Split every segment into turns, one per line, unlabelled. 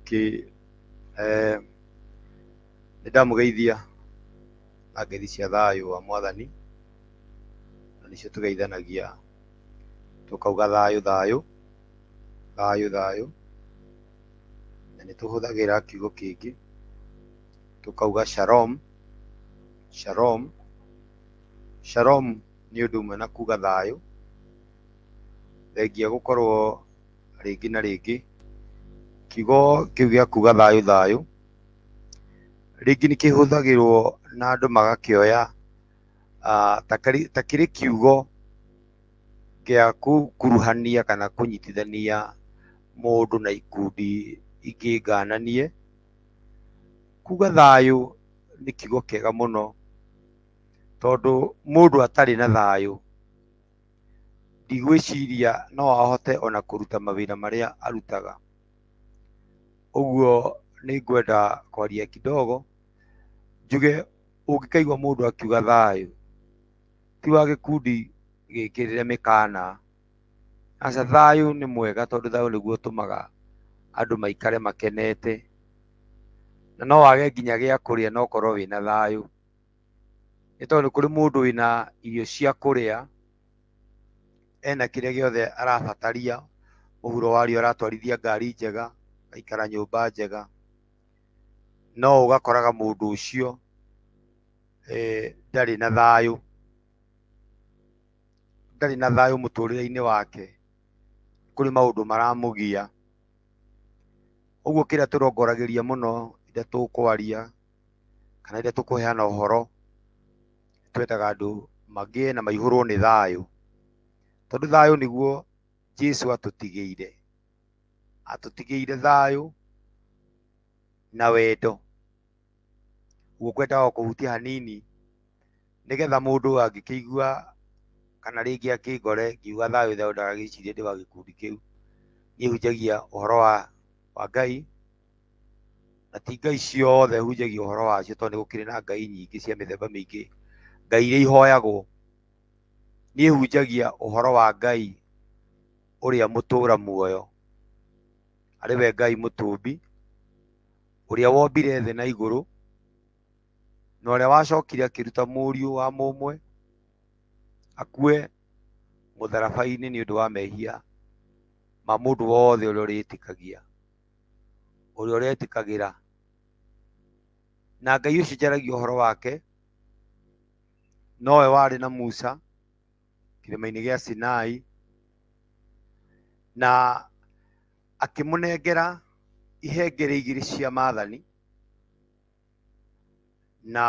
Okay, nĩ ndamũgeithia na ngeithi cia thayũ wa Mwathani, na nĩcio tũgeithanagia tũkauga thayũ thayũ, thayũ thayũ, na nĩ tũhũthagĩra kiugo kĩngĩ tũkauga shalom, shalom. Shalom nĩ ũndũ ũmwe na kuga thayũ, thengia gũkorwo rĩngĩ na rĩngĩ kiugo kĩu gĩa kuga thayũ thayũ rĩngĩ nĩ kĩhũthagĩrwo na andũ magakĩoya ta kĩrĩ kiugo gĩa gũkuruhania kana kũnyitithania mũndũ na ikundi ingĩ ngananie. Kuga thayũ nĩ kiugo kĩega mũno, tondũ mũndũ atarĩ na thayũ ndigwĩciria no ahote ona kũruta mawĩra marĩa arutaga. Ũguo nĩ ngwenda kwaria kidogo njuge ũngĩkaigua mũndũ akiuga thayũ ti wa gĩkundi gĩkĩrĩre mĩkana. Aca, thayũ nĩ mwega tondũ thayũ nĩguo ũtũmaga andũ maikare makenete, na no wage nginya gĩa kũrĩa no ũkorwo wĩna thayũ, nĩ tondũ nĩ kũrĩ mũndũ wĩna irio cia kũrĩa, ena kĩrĩa gĩothe arabataria, mũhuro wa riũa aratwarithia ngari njega, agaikara nyũmba njega, no ũgakoraga mũndũ ũcio ndarĩ na thayũ, ndarĩ na thayũ mũtũrĩre-inĩ wake, kũrĩ maũndũ maramũgia. Ũguo kĩrĩa tũrongoragĩria mũno rĩrĩa tũkwaria kana rĩrĩa tũkũheana ũhoro, twendaga andũ magĩe na maihũrwo nĩ thayũ, tondũ thayũ nĩguo Jesũ atũtigĩire. Atũtigĩire thayũ na wendo. Ũguo ngwendaga o kũhutia hanini nĩgetha mũndũ angĩkĩigua kana rĩngĩ akĩngore ngiuga thayũ thayũ ndagagĩcirie ndĩ wa gĩkundi kĩu. Niĩ hunjagia ũhoro wa Ngai, na ti Ngai ciothe hunjagia ũhoro wacio, tondũ nĩ gũkĩrĩ na Ngai nyingĩ cia mĩthemba mĩingĩ, Ngai iria ihoyagwo. Niĩ hunjagia ũhoro wa Ngai ũrĩa mũtũra muoyo, arĩ we Ngai mũtũmbi, ũrĩa wombire thĩ na igũrũ, na ũrĩa wacokire akĩruta mũriũ wa mũmwe akue mũtharaba-inĩ nĩ ũndũ wa mehia ma mũndũ wothe ũrĩa ũrĩtĩkagia, ũrĩa ũretĩkagĩra. Na Ngai ũcio njaragia ũhoro wake nowe warĩ na Musa kĩrĩma-inĩ gĩa Sinai, na akĩmũnengera ihengere igĩrĩ cia maathani, na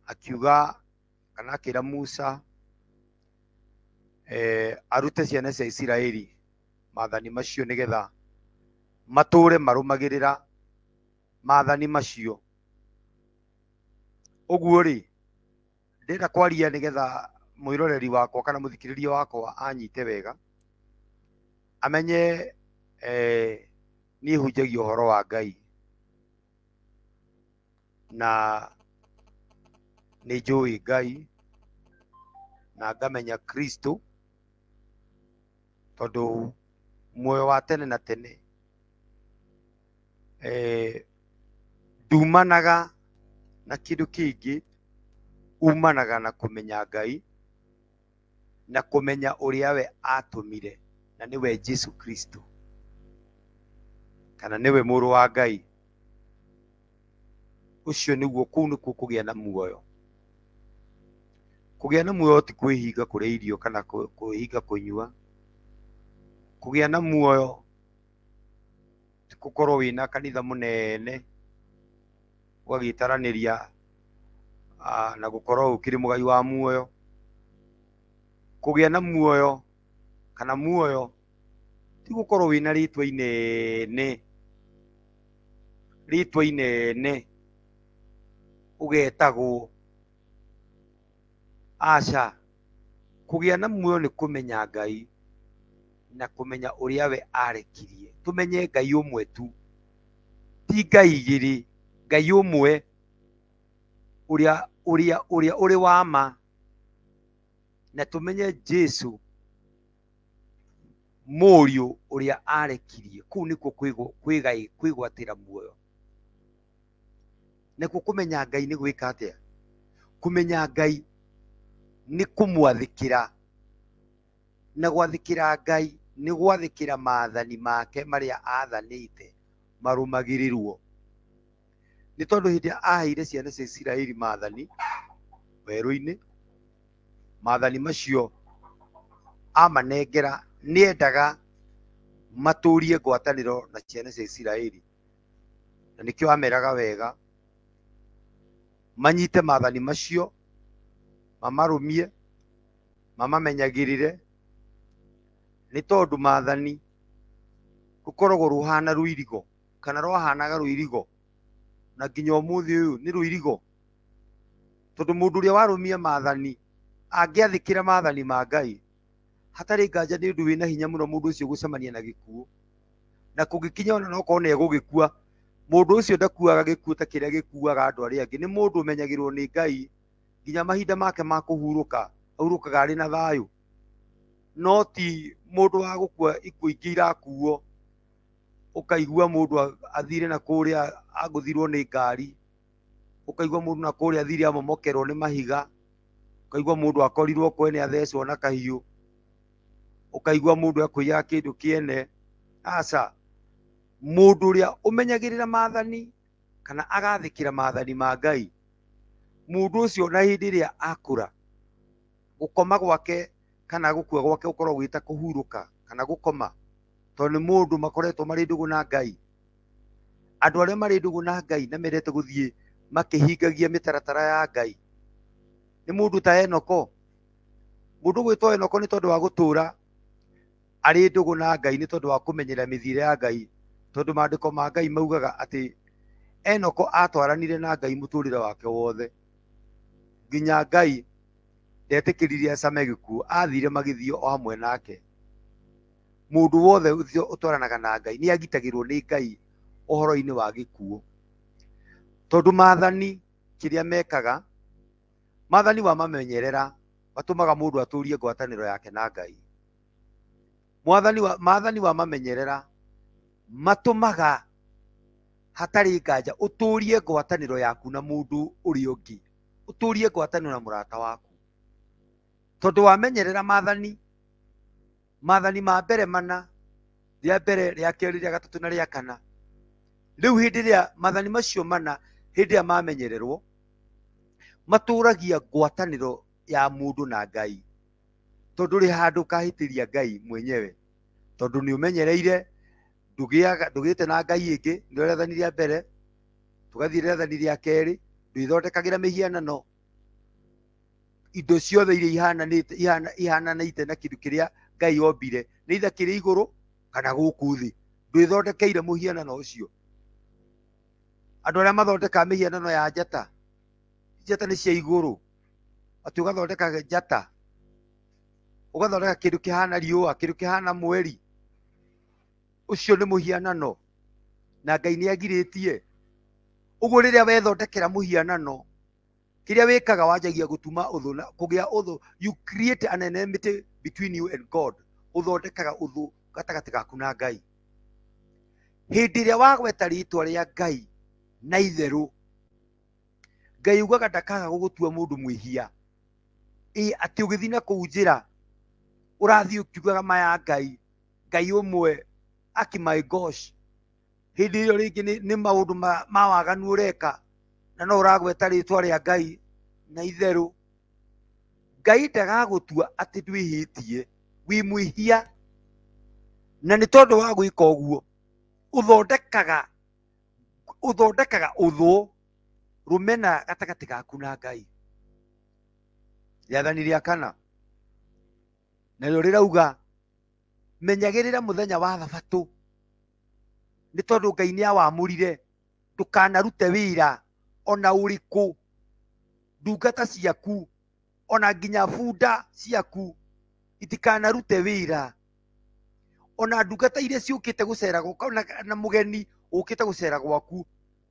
akiuga kana akĩra Musa arute ciana cia Isiraeli maathani macio nĩgetha matũre marũmagĩrĩra maathani macio. Ũguo rĩ, ndĩrenda kwaria nĩgetha mwĩroreri wakwa kana mũthikĩrĩria wakwa anyite wega, amenye niĩ hunjagia ũhoro wa Ngai na nĩ njũĩ Ngai na ngamenya Kristo, tondũ muoyo wa tene na tene ndumanaga na kĩndũ kĩngĩ, umanaga na kũmenya Ngai na kũmenya ũrĩa we atũmire, na nĩwe Jesu Kristo, kana nĩwe mũrũ wa Ngai. Ũcio nĩguo, kũu nĩkuo kũgĩa na muoyo. Kũgĩa na muoyo ti kwĩhinga kũrĩa irio kana kwĩhinga kũnyua. Kũgĩa na muoyo ti gũkorwo wĩna kanitha mũnene ũgagĩtaranĩria na gũkorwo ũkĩrĩ mũgai wa muoyo. Kũgĩa na muoyo kana muoyo ti gũkorwo wĩna rĩtwa inene, rĩtwa inene ũgetagwo. Aca, kũgĩa na muoyo nĩ kũmenya Ngai na kũmenya ũrĩa we arekirie. Tũmenye Ngai ũmwe tu, ti Ngai igĩrĩ, Ngai ũmwe ũrĩa ũrĩa ũrĩa ũrĩ wa ma, na tũmenye Jesu Mũriũ ũrĩa arekirie. Kũu nĩkuo kwĩgwatĩra muoyo. Nakuo kũmenya Ngai nĩ gwĩka atĩa? Kũmenya Ngai nĩ kũmwathĩkĩra, na gwathĩkĩra Ngai nĩ gwathĩkĩra maathani make marĩa aathanĩte marũmagĩrĩrwo. Nĩ tondũ hĩndĩ ĩrĩa aheire ciana cia Isiraeli maathani werũ-inĩ, maathani macio amanengera nĩendaga matũrie ngwatanĩro na ciana cia Isiraeli, na nĩkĩo ameraga wega manyite maathani macio, mamarũmie, mamamenyagĩrĩre, nĩ tondũ maathani rũkoragwo rũhana rũirigo kana rwahanaga rũirigo, na nginya ũmũthĩ ũyũ nĩ rũirigo, tondũ mũndũ ũrĩa warũmia maathani angĩathĩkĩra maathani ma Ngai hatarĩ nganja nĩ ũndũ wĩna hinya mũno mũndũ ũcio gũcemania na gĩkuũ. Na kũngĩkinya ona nokorwo nĩ egũgĩkua, mũndũ ũcio ndakuaga gĩkuũ ta kĩrĩa gĩkuaga andũ arĩa angĩ. Nĩ mũndũ ũmenyagĩrwo nĩ Ngai nginya mahinda make ma kũhurũka, ahurũkaga arĩ na thayũ, no ti mũndũ wa gũkua ikuũ ingĩ irakuo, ũkaigua mũndũ athire na kũrĩa agũthirwo nĩ ngari, ũkaigua mũndũ na kũrĩa athire amomokerwo nĩ mahiga, ũkaigua mũndũ akorirwo kwene athecwo na kahiũ, ũkaigua mũndũ ekũiyaga kĩndũ kĩene. Aca, mũndũ ũrĩa ũmenyagĩrĩra maathani kana agathĩkĩra maathani ma Ngai, mũndũ ũcio na hĩndĩ ĩrĩa akũra, gũkoma gwake kana gũkua gwake gũkoragwo gwĩ ta kũhurũka kana gũkoma, tondũ nĩ mũndũ makoretwo marĩ ndũgũ na Ngai. Andũ arĩa marĩ ndũgũ na Ngai na mendete gũthiĩ makĩhingagia mĩtaratara ya Ngai nĩ mũndũ ta Enoko. Mũndũ gwĩtwo Enoko nĩ tondũ wa gũtũra arĩ ndũgũ na Ngai, nĩ tondũ wa kũmenyera mĩthiĩre ya Ngai, tondũ maandĩko ma Ngai maugaga atĩ Enoko atwaranire na Ngai mũtũrĩre wake wothe, nginya Ngai ndetĩkĩririe acame gĩkuũ, athire magĩthiĩ o hamwe nake. Mũndũ wothe ũtwaranaga na Ngai nĩ agitagĩrwo nĩ Ngai ũhoro-inĩ wa gĩkuũ, tondũ maathani kĩrĩa mekaga, maathani wamamenyerera matũmaga mũndũ atũrie ngwatanĩro yake na Ngai. Maathani wamamenyerera matũmaga hatarĩ nganja ũtũrie ngwatanĩro yaku na mũndũ ũrĩa ũngĩ, ũtũrie ngwatanĩro na mũrata waku, tondũ wamenyerera maathani, maathani ma mbere mana, rĩa mbere, rĩa kerĩ, rĩa gatatũ na rĩa kana. Rĩu hĩndĩ ĩrĩa maathani macio mana hĩndĩ ĩrĩa mamenyererwo, matũragia ngwatanĩro ya mũndũ na Ngai, tondũ rĩ handũ ũkahĩtĩria Ngai mwenyewe, tondũ nĩ ũmenyereire, ndũgĩte na Ngai ĩngĩ. Nĩrĩo rĩathani rĩa mbere, tũgathiĩ rĩathani rĩa kerĩ, ndwĩthondekagĩra mĩhianano, indo ciothe iria ihananĩte na kĩndũ kĩrĩa Ngai ombire, nĩ either kĩrĩ igũrũ kana gũkũ thĩ, ndwĩthondekeire mũhianano ũcio. Andũ arĩa mathondekaga mĩhianano ya njata, njata nĩ cia igũrũ, atĩ ũgathondeka njata, ũgathondeka kĩndũ kĩhana riũa, kĩndũ kĩhana mweri, ũcio nĩ mũhianano na Ngai nĩ agirĩtie. Ũguo rĩrĩa wethondekera mũhianano, kĩrĩa wĩkaga wanjagia gũtuma ũthũ na kũgĩa ũthũ. You create an enmity between you and God. Ũthondekaga ũthũ gatagatĩ gaku na Ngai. Hĩndĩ ĩrĩa wagweta rĩtwa rĩa Ngai na itherũ, Ngai ugaga ndakaga gũgũtua mũndũ mwĩhia. Ĩ atĩ ũgĩthiĩ na kũu njĩra ũrathiĩ ũkiugaga maya Ngai, Ngai ũmwe, aki my gosh, hĩndĩ ĩyo rĩngĩ nĩ maũndũ ma waganu ũreka na no ũragweta rĩtwa rĩa Ngai na itherũ. Ngai ndagagũtua atĩ ndwĩhĩtie, wĩ mwĩhia, na nĩ tondũ wa gwĩka ũguo ũthondekaga ũthũ rũmena gatagatĩ gaku na Ngai. Rĩathani rĩa kana narĩo rĩrauga menyagĩrĩra mũthenya wa thabatũ, nĩ tondũ Ngai nĩ awamũrire, ndũkanarute wĩra ona ũrĩkũ, ndungata ciaku ona nginya bunda ciaku itikanarute wĩra, ona ndungata iria ciũkĩte gũcera gwaku na mũgeni ũkĩte gũcera gwaku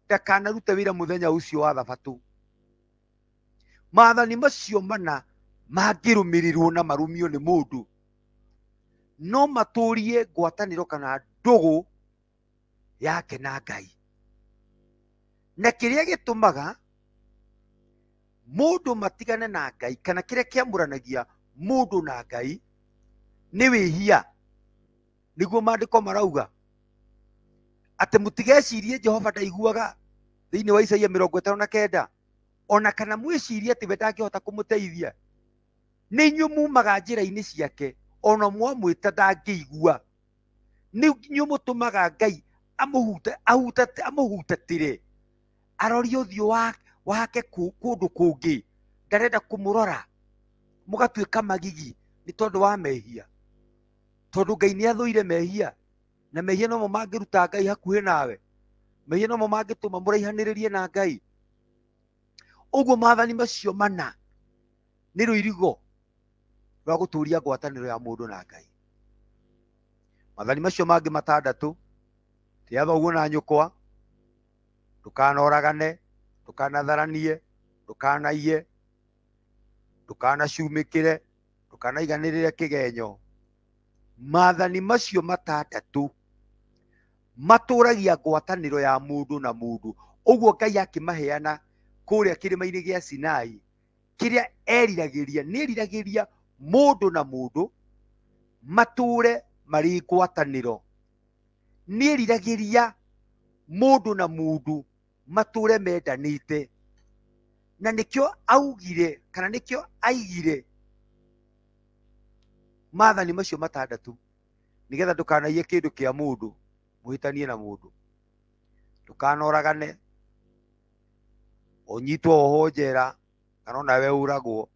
ndakanarute wĩra mũthenya ũcio wa thabatũ. Maathani macio mana mangĩrũmĩrĩrwo na marũmio nĩ mũndũ, no matũrie ngwatanĩro kana ndũgũ yake na Ngai. Na kĩrĩa gĩtũmaga mũndũ matigane na Ngai kana kĩrĩa kĩamũranagia mũndũ na Ngai nĩ wĩhia. Nĩguo maandĩko marauga atĩ mũtigecirie Jehova ndaiguaga thĩinĩ wa Isaia 59, ona kana mwĩcirie atĩ we ndangĩhota kũmũteithia. Nĩ inyuĩ mumaga njĩra-inĩ ciake, ona mwamwĩta ndangĩigua. Nĩ inyuĩ mũtũmaga Ngai amũhutatĩre, arorie ũthiũ wake kũndũ kũngĩ, ndarenda kũmũrora, mũgatuĩka magigi nĩ tondũ wa mehia. Tondũ Ngai nĩ athũire mehia, na mehia nomo mangĩruta Ngai hakuhĩ nawe, mehia nomo mangĩtũma mũraihanĩrĩrie na Ngai. Ũguo maathani macio mana nĩ rũirigo rwa gũtũria ngwatanĩro ya mũndũ na Ngai. Maathani macio mangĩ matandatũ, tĩa thoguo na nyũkwa, ndũkanoragane, ndũkanatharanie, ndũkanaiye, ndũkanacumĩkĩre, ndũkanaiganĩrĩre kĩgenyo. Maathani macio matandatũ matũragia ngwatanĩro ya mũndũ na mũndũ. Ũguo Ngai akĩmaheana kũrĩa kĩrĩma-inĩ gĩa Sinai, kĩrĩa eriragĩria, nĩ eriragĩria mũndũ na mũndũ matũre marĩ ngwatanĩro. Nĩ eriragĩria mũndũ na mũndũ matũre mendanĩte. Na nĩkĩo augire kana nĩkĩo aigire maathani macio matandatũ, nĩgetha ndũkanaiye kĩndũ kĩa mũndũ mũhĩtanie na mũndũ, ndũkanoragane, ũnyitwo oho njera kana onawe ũragwo,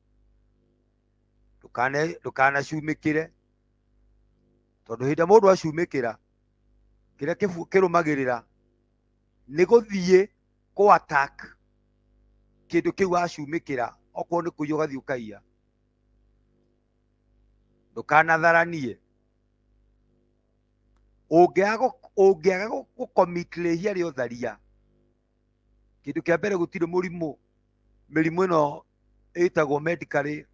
ndũkanacumĩkĩre, tondũ hĩndĩ ĩrĩa mũndũ acumĩkĩra kĩrĩa kĩrũmagĩrĩra nĩ gũthiĩ kũ attack kĩndũ kĩu wacumĩkĩra, okorwo nĩ kũiya ũgathiĩ ũkaiya. Ndũkanatharanie. Ũngĩaga gũcommit rĩhia rĩa ũtharia, kĩndũ kĩa mbere gũtirĩ mũrimũ, mĩrimũ ĩno ĩtagwo medically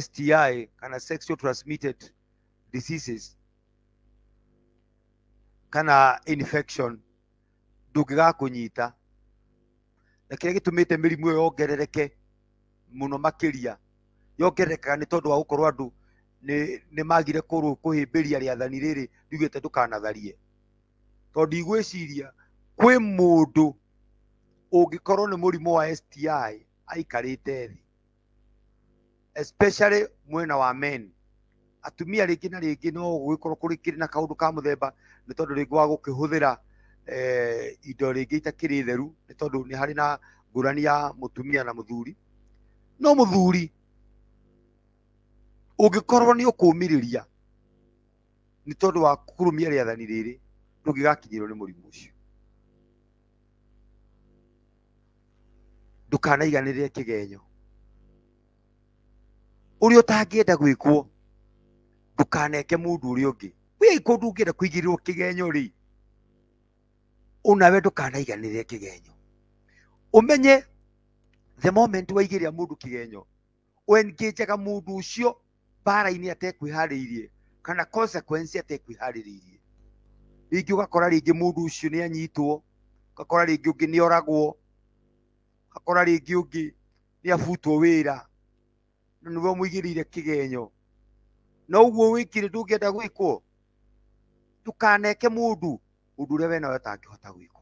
STI kana sexual transmitted diseases kana infection ndũngĩgakũnyita. Na kĩrĩa gĩtũmĩte mĩrimũ ĩyo yongerereke mũno makĩria, yongererekaga nĩ tondũ wa gũkorwo andũ nĩ magire kũhĩmbĩria rĩathani rĩrĩ riugĩte ndũkanatharie. Tondũ ndigwĩciria kwĩ mũndũ ũngĩkorwo nĩ mũrimũ wa STI aikarĩte thĩ, especially mwena wa men. Atumia rĩngĩ na rĩngĩ no gũgĩkorwo kũrĩ na kaũndũ ka mũthemba, nĩ tondũ rĩngĩ wa gũkĩhũthĩra indo rĩngĩ itakĩrĩ theru, nĩ tondũ nĩ harĩ na ngũrani ya mũtumia na mũthuri. No mũthuri ũngĩkorwo nĩ ũkũmĩrĩria nĩ tondũ wa kũrũmia rĩathani rĩrĩ, ndũngĩgakinyĩrwo nĩ mũrimũ ũcio. Ndũkanaiganĩrĩre kĩgenyo. Ũrĩa ũtangĩenda gwĩkwo, ndũkaneke mũndũ ũrĩa ũngĩ. Wĩ kũndũ ũngĩenda kũigĩrĩrwo kĩgenyo rĩ, onawe ndũkanaiganĩrĩre kĩgenyo. Ũmenye the moment waigĩrĩra mũndũ kĩgenyo, ũengajaga mũndũ ũcio mbara-inĩ atekwĩharĩirie kana consequence atekwĩharĩrĩirie. Rĩngĩ ũgakora rĩngĩ mũndũ ũcio nĩ anyitwo, ũgakora rĩngĩ ũngĩ nĩ oragwo, ũgakora rĩngĩ ũngĩ nĩ abutwo wĩra, na nĩwe ũmũigĩrĩire kĩgenyo. Na ũguo wĩkire ndũngĩenda gwĩkwo. Ndũkaneke mũndũ ũndũ ũrĩa we nawe ũtangĩhota gwĩkwo.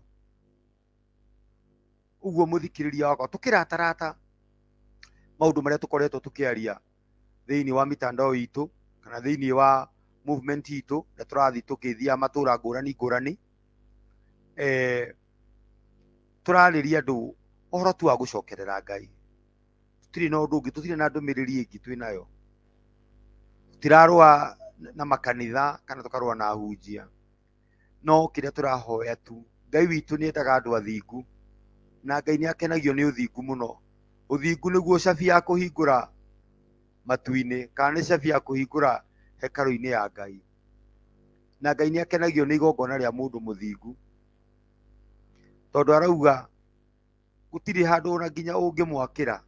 Ũguo mũthikĩrĩria wakwa, tũkĩratarata maũndũ marĩa tũkoretwo tũkĩaria thĩinĩ wa mitandao itũ kana thĩinĩ wa movement itũ, na tũrathiĩ tũkĩthiaga matũra ngũrani ngũrani, tũrarĩria andũ ũhoro tu wa gũcokerera Ngai. Tũtirĩ na ũndũ ũngĩ, tũtirĩ na ndũmĩrĩri ĩngĩ twĩ nayo. Tũtirarũa na makanitha kana tũkarũa na ahunjia, no kĩrĩa tũrahoya tu, Ngai witũ nĩ endaga andũ athingu, na Ngai nĩ akenagio nĩ ũthingu mũno. Ũthingu nĩguo cabi ya kũhingũra matu-inĩ, kana nĩ cabi ya kũhingũra hekarũ-inĩ ya Ngai. Na Ngai nĩ akenagio nĩ igongona rĩa mũndũ mũthingu, tondũ arauga gũtirĩ handũ ona nginya ũngĩmwakĩra,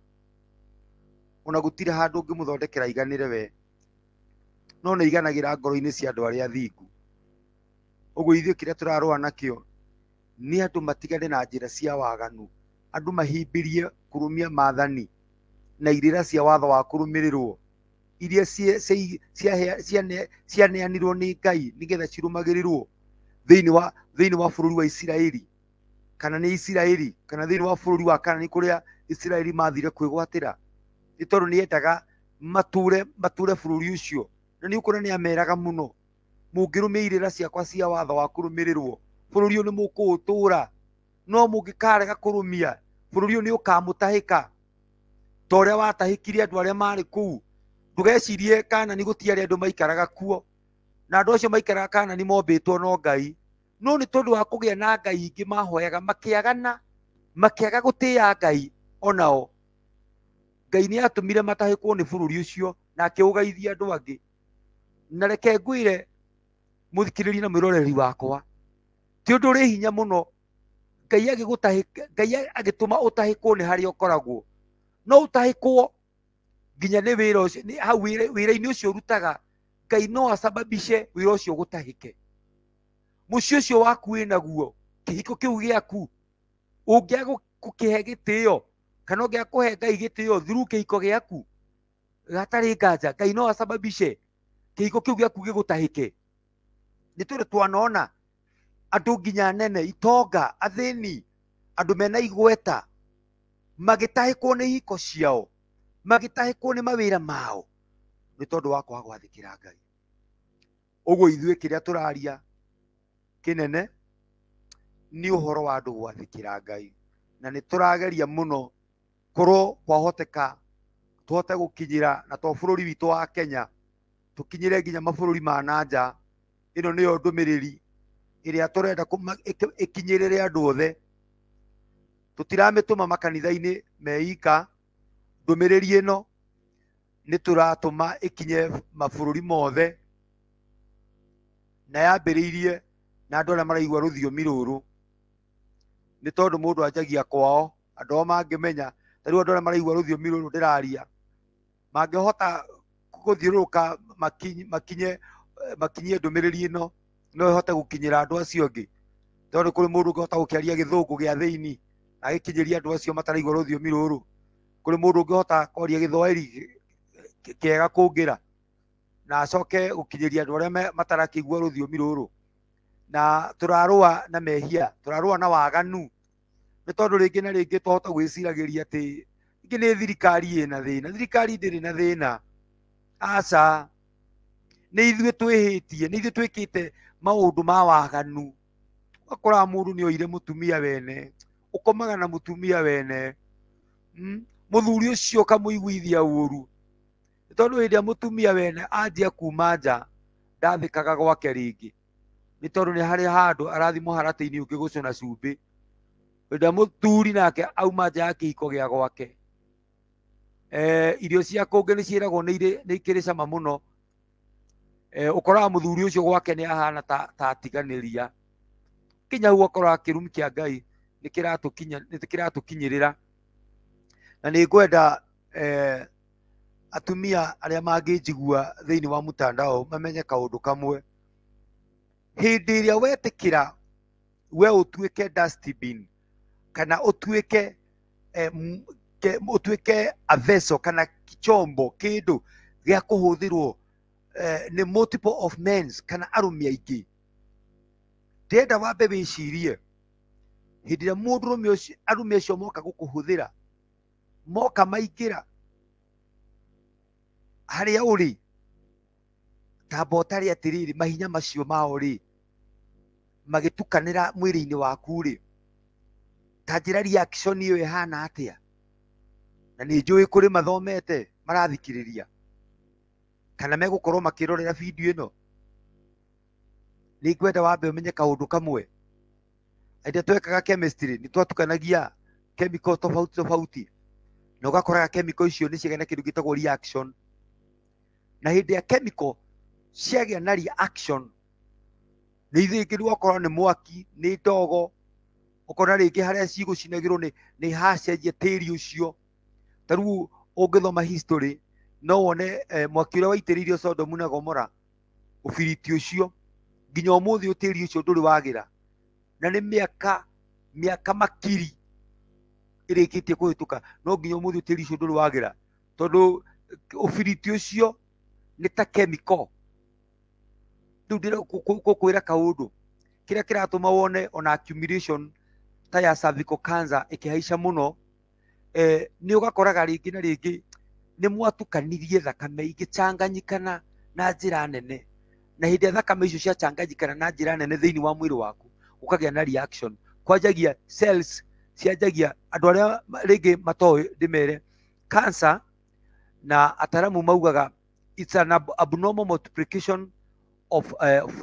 ona gũtirĩ handũ ũngĩmũthondekera aiganĩre we, no nĩ iganagĩra ngoro-inĩ cia andũ arĩa athingu. Ũguo ithuĩ kĩrĩa tũrarũa nakĩo nĩ andũ matigane na njĩra cia waganu, andũ mahimbirie kũrũmia maathani na irĩra cia watho wa kũrũmĩrĩrwo iria cianeanirwo nĩ Ngai nĩgetha cirũmagĩrĩrwo thĩinĩ wa bũrũri wa Isiraeli, kana nĩ Isiraeli, kana thĩinĩ wa bũrũri wa Kanani kũrĩa Isiraeli mathire kwĩgwatĩra, nĩ tondũ nĩ endaga matũre bũrũri ũcio. Na nĩ ũkuona nĩ ameraga mũno, mũngĩrũmia irĩra ciakwa cia watho wa kũrũmĩrĩrwo, bũrũri ũyũ nĩ mũkũũtũra, no mũngĩkarega kũrũmia, bũrũri ũyũ nĩ ũkamũtahĩka ta ũrĩa watahĩkire andũ arĩa marĩ kũu. Ndũgecirie Kanani gũtiarĩ andũ maikaraga kuo, na andũ acio maikaraga Kanani mombĩtwo no Ngai, no nĩ tondũ wa kũgĩa na Ngai ingĩ mahoyaga, makĩagana, makĩaga gũtĩĩa Ngai onao. Ngai nĩ atũmire matahĩkwo nĩ bũrũri ũcio na akĩũgaithia andũ angĩ. Na reke ngwĩre mũthikĩrĩria na mwĩroreri wakwa, ti ũndũ ũrĩ hinya mũno Ngai agĩgũtahĩka, Ngai agĩtũma ũtahĩkwo nĩ harĩa ũkoragwo. No ũtahĩkwo nginya nĩ wĩra ũcio, nĩ hau wĩra-inĩ ũcio ũrutaga, Ngai no acababishe wĩra ũcio ũgũtahĩke. Mũciĩ ũcio waku wĩnaguo, kĩhiko kĩu gĩaku, ũngĩaga gũkĩhe gĩtĩo kana ũngĩaga kũhe Ngai gĩtĩo through kĩhiko gĩaku, hatarĩ nganja Ngai no acababishe kĩhiko kĩu gĩaku gĩgũtahĩke. Nĩ tondũ twanona andũ nginya nene, itonga, athĩni, andũ mena igweta magĩtahĩkwo nĩ ihiko ciao, magĩtahĩkwo nĩ mawĩra mao, nĩ tondũ wa kwaga gwathĩkĩra Ngai. Ũguo ithuĩ kĩrĩa tũraria kĩnene nĩ ũhoro wa andũ gwathĩkĩra Ngai, na nĩ tũrageria mũno korwo kwahoteka tũhote gũkinyĩra na to bũrũri witũ wa Kenya, tũkinyĩre nginya mabũrũri ma na nja. Ĩno nĩyo ndũmĩrĩri ĩrĩa tũrenda ĩkinyĩrĩre andũ othe. Tũtiramĩtũma makanitha-inĩ meika, ndũmĩrĩri ĩno nĩ tũratũma ĩkinye mabũrũri mothe, na yambĩrĩirie na andũ arĩa maraigua rũthiomi rũrũ, nĩ tondũ mũndũ anjagia kwao, andũ ao mangĩmenya. Ta rĩu andũ arĩa maraigua rũthiomi rũrũ ndĩraria mangĩhota gũthiũrũrũka makinyie ndũmĩrĩri ĩno, no ĩhote gũkinyĩra andũ acio angĩ, tondũ kũrĩ mũndũ ũngĩhota gũkĩaria gĩthũngũ gĩa thĩinĩ na agĩkinyĩria andũ acio mataraigua rũthiomi rũrũ. Kũrĩ mũndũ ũngĩhota kwaria gĩthwaĩri kĩega kũngĩra na acoke gũkinyĩria andũ arĩa matarakĩigua rũthiomi rũrũ. Na tũrarũa na mehia, tũrarũa na waganu, nĩ tondũ rĩngĩ na rĩngĩ twahota gwĩciragĩria atĩ rĩngĩ nĩ thirikari ĩna thĩna. Thirikari ndĩrĩ na thĩna, aca, nĩ ithuĩ twĩhĩtie, nĩ ithuĩ twĩkĩte maũndũ ma waganu. Ũgakoraga mũndũ nĩ oire mũtumia wene, ũkomaga na mũtumia wene, mũthuri ũcio ũkamũiguithia ũru, nĩ tondũ hĩndĩ ĩrĩa mũtumia wene anjia kuma nja ndathĩkaga gwake rĩngĩ, nĩ tondũ nĩ harĩ handũ arathiĩ mũharatĩ-inĩ ũngĩ gũcũna cumbĩ. Hĩndĩ ĩrĩa mũthuri nake auma nja ya kĩhiko gĩa gwake, irio cia kũngĩ nĩ ciĩragwo nĩ ikĩrĩ cama mũno. Ũkoraga mũthuri ũcio gwake nĩ ahana ta atiganĩria, kinya hau ũkoraga kĩrumi kĩa Ngai nĩ kĩratũkinyĩrĩra. Na nĩ ngwenda atumia arĩa mangĩnjigua thĩinĩ wa mtandao mamenye kaũndũ kamwe. Hĩndĩ ĩrĩa wetĩkĩra we ũtuĩke dustbin, kana ũtuĩke ũtuĩke a vessel kana chombo, kĩndũ gĩa kũhũthĩrwo nĩ multiple of men kana arũme aingĩ, ndĩrenda wambe wĩcirie hĩndĩ ĩrĩa mũndũrũme ũcio, arũme acio moka gũkũhũthĩra, moka maingĩra harĩa ũrĩ, tamba ũtare atĩrĩrĩ, mahinya macio mao rĩ magĩtukanĩra mwĩrĩ-inĩ waku rĩ, ta njĩra reaction ĩyo ĩhana atĩa? Na nĩ njũĩ kũrĩ mathomete marathikĩrĩria kana megũkorwo makĩrorera video ĩno. Nĩ ngwenda wambe ũmenye kaũndũ kamwe. Hĩndĩ ĩrĩa twekaga chemistry nĩ twatukanagia chemical tofauti tofauti, na ũgakoraga chemical icio nĩ ciagĩa na kĩndũ gĩtagwo reaction. Na hĩndĩ ya chemical ciagĩa na reaction, nĩ ithuĩ rĩngĩ wakorwo nĩ mwaki, nĩ ndogo, ũkona rĩngĩ harĩa cigũcinagĩrwo nĩ hacenjia tĩri ũcio. Ta rĩu ũngĩthoma history No wone mwaki ũrĩa waitĩrĩirio Sodomu na Gomora, ũbiriti ũcio nginya ũmũthĩ ũtĩri ũcio ndũrĩ wagĩra, na nĩ mĩaka mĩaka makiri ĩrĩkĩtie kũhĩtũka, no nginya ũmũthĩ ũtĩri ũcio ndũrĩ wagĩra, tondũ ũbiriti ũcio nĩ ta chemical. Rĩu ndĩrakwĩra kaũndũ kĩrĩa kĩratũma wone ona accumulation ta ya cervical cancer ĩkĩhaica mũno, nĩ ũgakoraga rĩngĩ na rĩngĩ nĩ mwatukanirie thakame igĩchanganyikana na njĩra nene, na hĩndĩ ĩrĩa thakame icio ciachanganyikana na njĩra nene thĩinĩ wa mwĩrĩ waku, ũkagĩa na reaction. Kwanjagia cells cianjagia, andũ arĩa rĩngĩ matoĩ ndĩmere, cancer na ataramu maugaga it's an abnormal multiplication of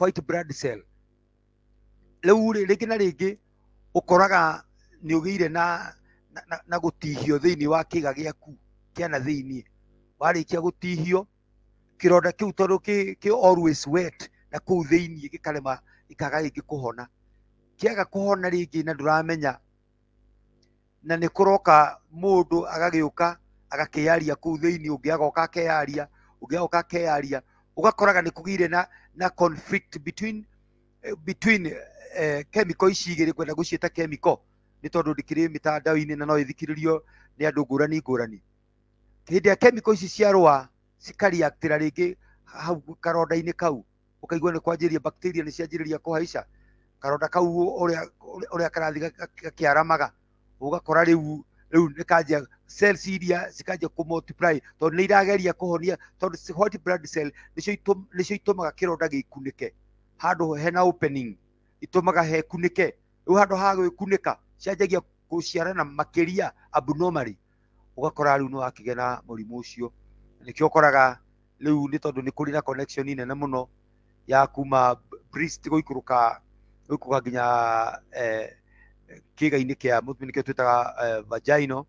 white blood cell. Rĩu rĩ, rĩngĩ na rĩngĩ ũkoraga nĩ ũgĩire na gũtihio thĩinĩ wa kĩga gĩaku kĩa na thĩinĩ. Warĩkia gũtihio, kĩronda kĩu tondũ kĩ always wet na kũu thĩinĩ, gĩkarema, gĩkaga rĩngĩ kũhona. Kĩaga kũhona rĩngĩ na ndũramenya, na nĩ kũroka mũndũ agagĩũka agakĩaria kũu thĩinĩ, ũngĩ agoka akeyaria, ũngĩ agoka akeyaria, ũgakoraga nĩ kũgĩire na conflict between chemical ici igĩrĩ. Kwenda gũciĩta chemical nĩ tondũ ndĩkĩrĩ mĩtandao-inĩ na no ĩthikĩrĩrio nĩ andũ ngũrani ngũrani. Hĩndĩ ĩrĩa chemical ici ciarũa, cikareactĩra rĩngĩ hau karonda-inĩ kau, ũkaigua nĩ kwanjĩrĩria bacteria nĩ cianjĩrĩria kũhaica karonda kau, ũrĩa karathiĩ gakĩaramaga, ũgakora rĩu nĩ kanjia cells iria cikanjia kũ multiply, tondũ nĩ irageria kũhonia, tondũ white blood cell nĩcio itũmaga kĩronda gĩkunĩke. Handũ hena opening itũmaga hekunĩke. Rĩu handũ ha gwĩkunĩka, cianjagia gũciarana makĩria abnormally, ũgakora rĩu nĩ wakĩgĩa na mũrimũ ũcio. Nĩkĩo ũkoraga rĩu nĩ tondũ nĩ kũrĩ na connection nene mũno ya kuma breast gũikũrũka nginya kĩĩga-inĩ kĩa mũtumia, nĩkĩo twĩtaga vaginal.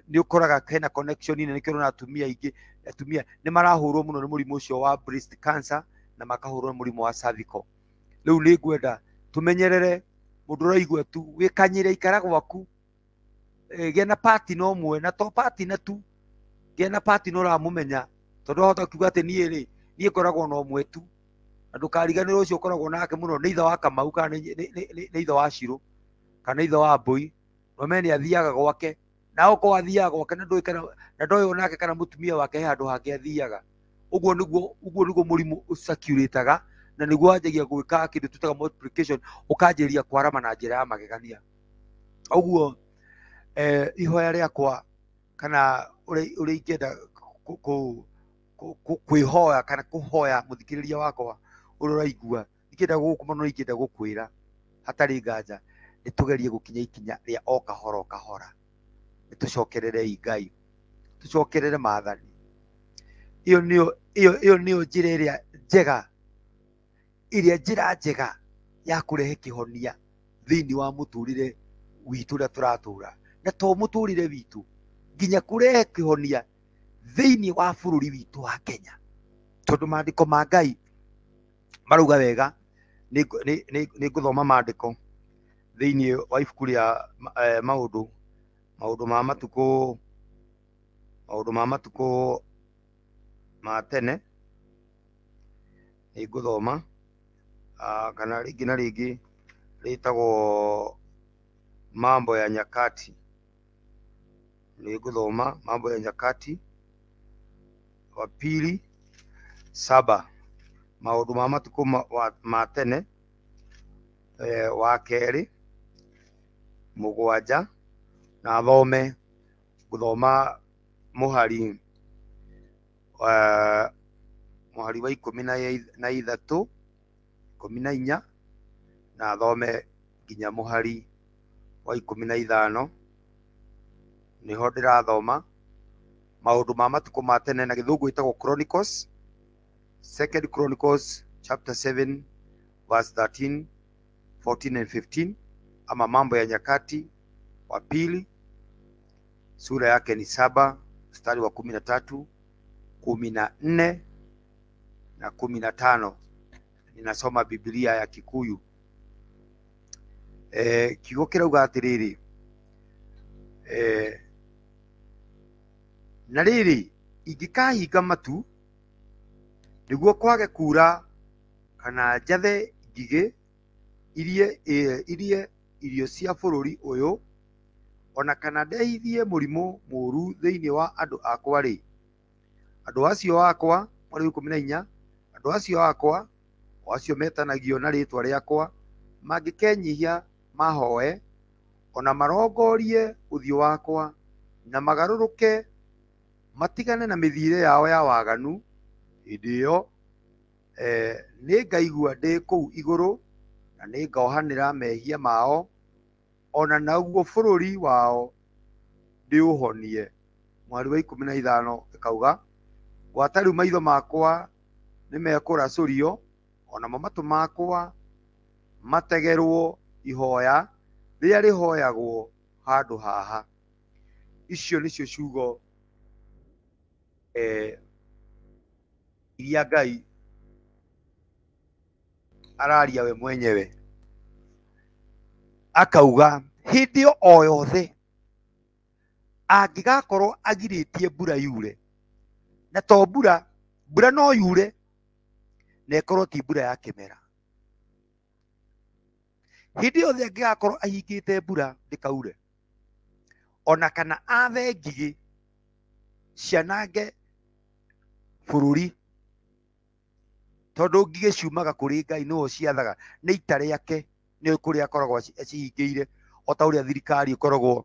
Nĩ ũkoraga hena connection nene. Nĩkĩo ũrona atumia aingĩ, atumia nĩ marahũrwo mũno nĩ mũrimũ ũcio wa breast cancer na makahũrwo nĩ mũrimũ wa cervical. Rĩu nĩ ngwenda tũmenyerere mũndũ ũraigua tu, wĩkanyĩre, ikara gwaku, gĩa na partner ũmwe, na to partner tu, gĩa na partner ũramũmenya, tondũ wahota kuga atĩ niĩ rĩ, niĩ ngoragwo na ũmwe tu, na ndũkariganĩrwo ũcio ũkoragwo nake mũno nĩ ithe wa Kamau, kana nĩ ithe wa Shirũ, kana nĩ ithe wa Mbũi, na ũmenye nĩ athiaga gwake, na okorwo athiaga gwake na ndũĩ kana na ndoĩ onake kana mũtumia wake he handũ hangĩ athiaga. Ũguo nĩguo mũrimũ ũcirculataga, na nĩguo wanjagia gwĩka kĩndũ twĩtaga multiplication, ũkanjĩrĩria kwarama na njĩra ya magegania. Ũguo ihoya rĩakwa kana ũrĩa ingĩenda kwĩhoya kana kũhoya mũthikĩrĩria wakwa ũrĩa ũraigua, ingĩenda gũkũ mũno, ingĩenda gũkwĩra hatarĩ nganja nĩ tũgerie gũkinya ikinya rĩa o kahora o kahora, nĩ tũcokererei Ngai, tũcokerere maathani. Ĩyo nĩyo njĩra ĩrĩa njega, ĩrĩa njĩra njega ya kũrehe kĩhonia thĩinĩ wa mũtũrĩre witũ ũrĩa tũratũra, na to mũtũrĩre witũ, nginya kũrehe kĩhonia thĩinĩ wa bũrũri witũ wa Kenya, tondũ maandĩko ma Ngai marauga wega. Nĩ ngũthoma maandĩko thĩinĩ wa ibuku rĩa maũndũ ma matukũ ma tene. Nĩ ngũthoma kana rĩngĩ na rĩngĩ rĩtagwo Mambo ya Nyakati. Nĩ ngũthoma Mambo ya Nyakati wa pili 7, maũndũ ma matukũ ma tene wa kerĩ 7, na thome, ngũthoma mũhari wa 13, 14, na thome nginya mũhari wa 15. Nĩho ndĩrathoma maũndũ ma matukũ ma tene, na gĩthũngũ ĩtagwo Chronicles, Second Chronicles chapter 7 verse 13, 14 and 15, ama Mambo ya Nyakati wa pili sura yake ni 7, mstari wa 13, 14 na 15. Ninasoma Biblia ya Kikuyu. Kiugo kĩrauga atĩrĩrĩ, na rĩrĩ Ingĩkahinga matu nĩguo kwage kuura, kana njathe ngigĩ irie irio cia bũrũri ũyũ, ona kana ndehithie mũrimũ mũũru thĩinĩ wa andũ akwa-rĩ, andũ acio akwa, mweri wa 14, andũ acio akwa, o acio metanagio na rĩĩtwa rĩakwa, mangĩkenyihia mahoe, ona marongorie ũthiũ wakwa, na magarũrũke matigane na mĩthiĩre yao ya waganu, hĩndĩ ĩyo nĩngaigua ndĩ kũu igũrũ, na nĩngohanĩra mehia mao, ona naguo bũrũri wao ndĩũhonie. Mweri wa 15 ĩkauga, gwata rĩu maitho makwa nĩmekũracũrio, onamo matũ makwa mategerwo ihoya rĩrĩa rĩhoyagwo handũ haha. Icio nĩcio ciugo iria Ngai araria we mwenyewe, akauga hĩndĩ o yothe angĩgakorwo agirĩtie mbura yure, na to mbura, mbura no yure na ĩkorwo ti mbura ya kĩmera. Hĩndĩ yothe angĩgakorwo ahingĩte mbura ndĩkaure, ona kana athe ngigĩ cianange bũrũri, tondũ ngigĩ ciumaga kũrĩ Ngai, nĩwe ũciathaga, nĩ ita rĩake, nĩ kũrĩa akoragwo acihingĩire, o ta ũrĩa thirikari ĩkoragwo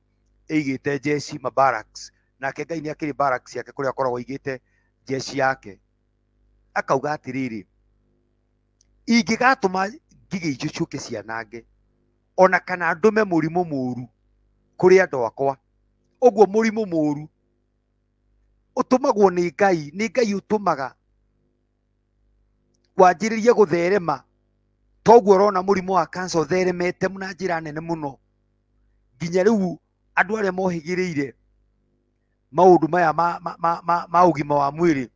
ĩigĩte jeshi ma barracks, nake Ngai nĩ akĩrĩ barracks yake kũrĩa akoragwo aigĩte jeshi yake. Akauga atĩrĩrĩ, ingĩgatũma ngigĩ icio ciũke cianange, ona kana ndũme mũrimũ mũũru kũrĩ andũ akwa, ũguo mũrimũ mũũru ũtũmagwo nĩ Ngai, nĩ Ngai ũtũmaga wanjĩrĩrie gũtherema. Toguo ũrona mũrimũ wa cancer ũtheremete na njĩra nene mũno, nginya rĩu andũ arĩa mohĩgĩrĩire maũndũ maya ma ũgima wa mwĩrĩ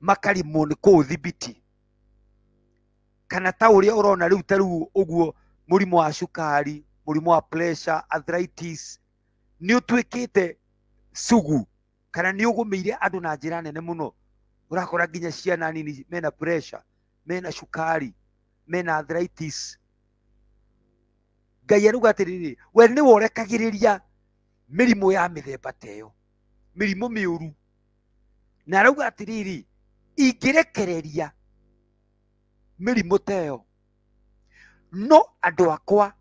makarimwo nĩ kũũthibiti. Kana ta ũrĩa ũrona rĩu, ta rĩu ũguo mũrimũ wa cukari, mũrimũ wa pressure, arthritis nĩ ũtuĩkĩte sugu, kana nĩ ũgũmĩire andũ na njĩra nene mũno. Ũrakora nginya ciana nini mena pressure, mena cukari, mena arthritis. Ngai arauga atĩrĩrĩ, we nĩwe ũrekagĩrĩria mĩrimũ ya mĩthemba ta ĩyo, mĩrimũ mĩũru, na arauga atĩrĩrĩ, ingĩrekereria mĩrimũ ta ĩyo, no andũ akwa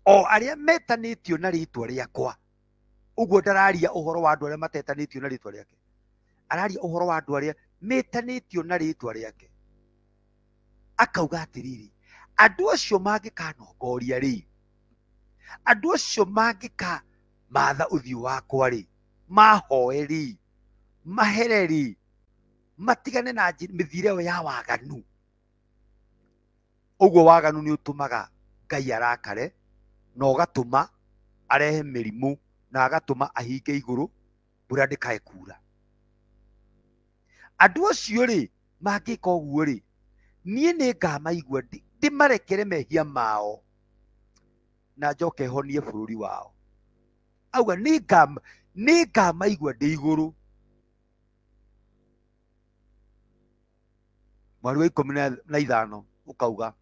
o arĩa metanĩtio na rĩtwa rĩakwa, ũguo ndararia ũhoro wa andũ arĩa matetanĩtio na rĩtwa rĩake, araria ũhoro wa andũ arĩa metanĩtio na rĩtwa rĩake. Akauga atĩrĩrĩ, andũ acio mangĩkanongoria rĩ, andũ acio mangĩkamatha ũthiũ wakwa rĩ, mahoe rĩ, mahere rĩ, matigane na mĩthiĩre ĩyo ya waganu. Ũguo waganu nĩ ũtũmaga Ngai arakare, na ũgatũma arehe mĩrimũ, na agatũma ahinge igũrũ mbura ndĩkae kuura. Andũ acio rĩ mangĩka ũguo rĩ, niĩ nĩngamaigua ndĩmarekere mehia mao, na njoke honie bũrũri wao. Auga nĩngamaigua ndĩ igũrũ. Mweri wa 15 ũkauga,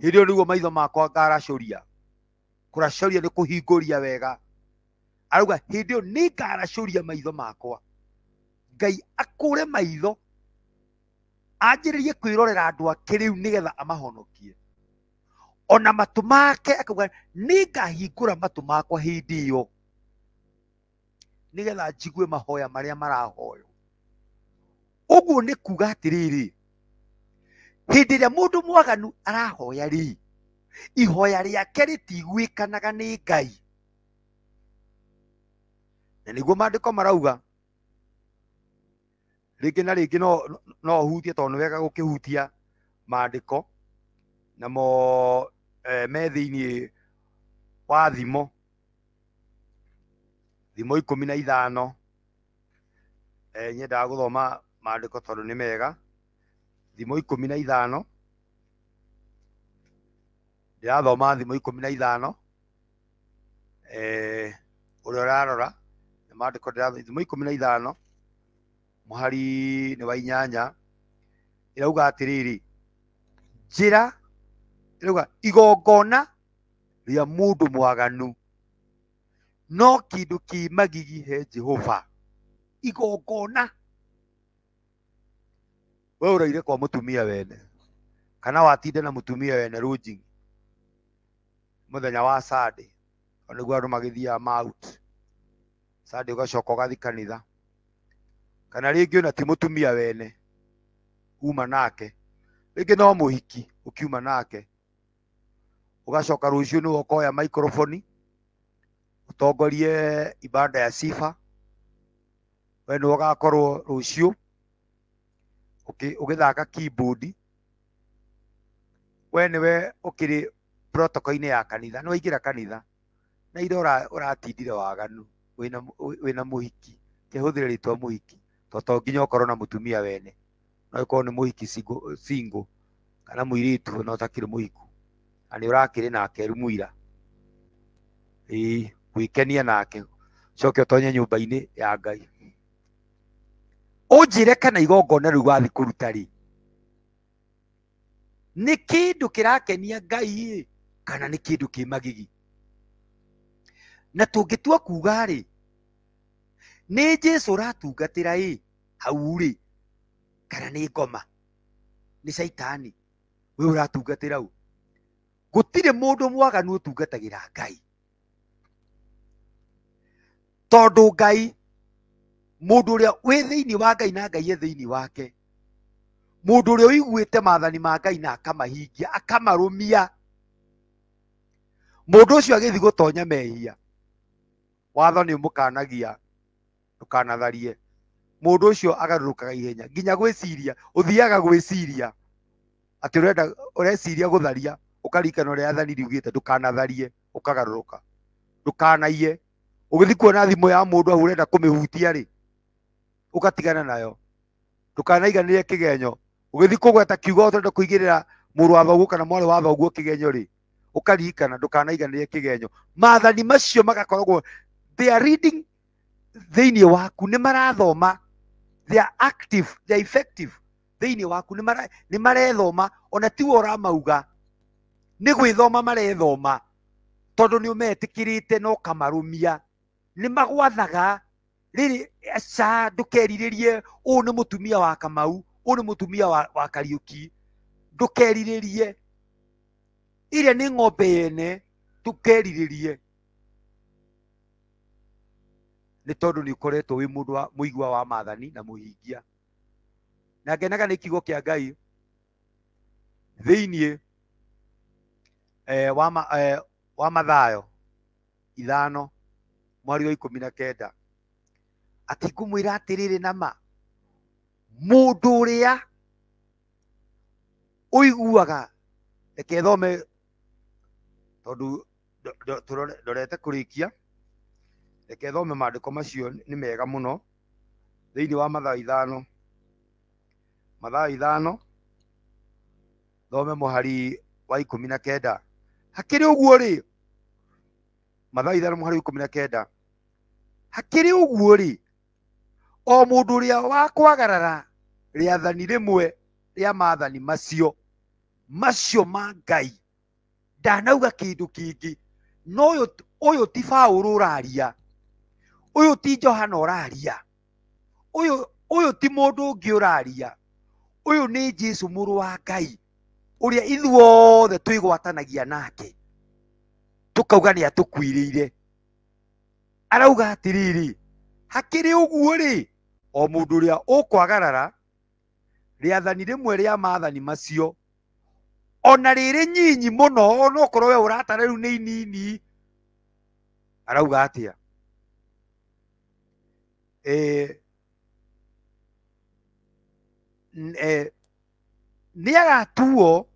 hĩndĩ ĩyo nĩguo maitho makwa ngaracũria. Kũracũria nĩ kũhingũria wega. Arauga hĩndĩ ĩyo nĩngaracũria maitho makwa, Ngai akũre maitho anjĩrĩrie kwĩrorera andũ ake rĩu nĩgetha amahonokie. Ona matũ make akauga nĩngahingũra matũ makwa hĩndĩ ĩyo nĩgetha njigue mahoya marĩa marahoywo. Ũguo nĩ kuga atĩrĩrĩ, hĩndĩ ĩrĩa mũndũ mwaganu arahoya rĩ, ihoya rĩake rĩtiguĩkanaga nĩ Ngai. Na nĩguo maandĩko marauga rĩngĩ na rĩngĩ no hutie, tondũ nĩ wega gũkĩhutia maandĩko namo me thĩinĩ wa Thimo, Thimo 15. Nyendaga gũthoma maandĩko tondũ nĩ mega. Thimo 15, ndĩrathoma Thimo 15. Ũrĩa ũrarora nĩ Maandĩko ndĩrathoma Ithimo 15 mũhari nĩ wa 8 ĩrauga atĩrĩrĩ, njĩra ĩrauga igongona rĩa mũndũ mwaganu no kĩndũ kĩ magigi he Jehova. Igongona we ũraire kwa mũtumia wene kana watinde na mũtumia wene lodging mũthenya wa Sunday, nĩguo andũ magĩthiaga out Sunday, ũgacoka ũgathiĩ kanitha, kana rĩngĩ ona ti mũtumia wene uma nake, rĩngĩ no mũhiki ũkiuma nake, ũgacoka rũciũ nĩwe ũkoya microphone ũtongorie ibada ya sifa, we nĩwe ũgakorwo rũciũ ũgĩthaka keyboard, we nĩwe ũkĩrĩ protocol-inĩ ya kanitha, nĩ waingĩra kanitha na ira ũratindire waganu wĩna mũhiki, kĩhũthĩre rĩtwa mũhiki to to nginya ũkorwo na mũtumia wene, no ĩkorwo nĩ mũhiki single kana mũirĩtu na ũtakĩrĩ mũhiku na nĩ ũrakĩrĩ nake rumuira, ĩĩ gwĩkenia nake, ũcoke ũtonye nyũmba-inĩ ya Ngai. Ũnjĩre kana igongona rĩu wathiĩ kũruta rĩ nĩ kĩndũ kĩrakenia Ngai ĩ kana nĩ kĩndũ kĩ magigi? Na tũngĩtua kuga rĩ nĩ Jesu ũratungatĩra ĩ hau rĩ kana nĩ ngoma, nĩ caitani we ũratungatĩra u? Gũtirĩ mũndũ mwaganu ũtungatagĩra Ngai, tondũ Ngai, mũndũ ũrĩa wĩ thĩinĩ wa Ngai na Ngai e thĩinĩ wake, mũndũ ũrĩa ũiguĩte maathani ma Ngai na akamahingia akamarũmia, mũndũ ũcio agĩthiĩ gũtonya mehia, watho nĩ ũmũkanagia ndũkanatharie, mũndũ ũcio agarũrũkaga ihenya nginya gwĩciria, ũthiaga gwĩciria atĩ ũrenda ũreciria gũtharia, ũkaririkana ũrĩa athani riugĩte ndũkanatharie, ũkagarũrũka, ndũkanaiye. Ũgĩthiĩ kuona thimũ ya mũndũ hau ũrenda kũmĩhutia rĩ, ũgatigana nayo, ndũkanaiganĩre kĩgenyo. Ũgĩthiĩ kũgweta kiugo ũrenda kũigĩrĩra mũrũ wa thoguo kana mwarĩ wa thoguo kĩgenyo rĩ, ũkaririkana ndũkanaiganĩre kĩgenyo. Maathani macio magakoragwo they are reading thĩinĩ waku, nĩ marathoma, they are active, they are effective thĩinĩ waku, nĩ marethoma, ona tiwe ũramauga, nĩ gwĩthoma marethoma, tondũ nĩ ũmetĩkĩrĩte na ũkamarũmia, nĩ magwathaga. Rĩrĩ aca ndũkerirĩrie ũũ nĩ mũtumia wa Kamau, ũũ nĩ mũtumia wa Kariũki, ndũkerirĩrie, ĩrĩa nĩ ng'ombe yene, ndũkerirĩrie, nĩ tondũ nĩ ũkoretwo wĩ mũndũ wa mũigua wa maathani na mũhingia. Na ngenaga nĩ kiugo kĩa Ngai thĩinĩ wa Mathayo 5 mweri wa 19 atĩ ngũmwĩra atĩrĩrĩ na ma, mũndũ ũrĩa ũiguaga, reke thome tondũ ndorete kũrĩkia, reke thome maandĩko macio nĩ mega mũno thĩinĩ wa Mathayo 5, Mathayo 5 thome mũhari wa 19. Hakĩrĩ ũguo rĩ, Mathayo 5 mũhari wa 19, hakĩrĩ ũguo rĩ, o mũndũ ũrĩa wa kwagarara rĩathani rĩmwe rĩa maathani macio macio ma Ngai, ndanauga kĩndũ kĩngĩ, no ũyũ ti Paũlũ ũraria, ũyũ ti Johana ũraria, ũyũ ti mũndũ ũngĩ ũraria, ũyũ nĩ Jesu mũrũ wa Ngai ũrĩa ithuothe twĩgwatanagia nake tũkauga nĩ atũkuĩrĩire. Arauga atĩrĩrĩ, hakĩrĩ ũguo rĩ, o mũndũ ũrĩa ũkwagarara rĩathani rĩmwe rĩa maathani macio, ona rĩrĩ nyinyi mũno, ona okorwo we ũratara rĩu nĩ inini, arauga atĩa? Nĩ agatuo,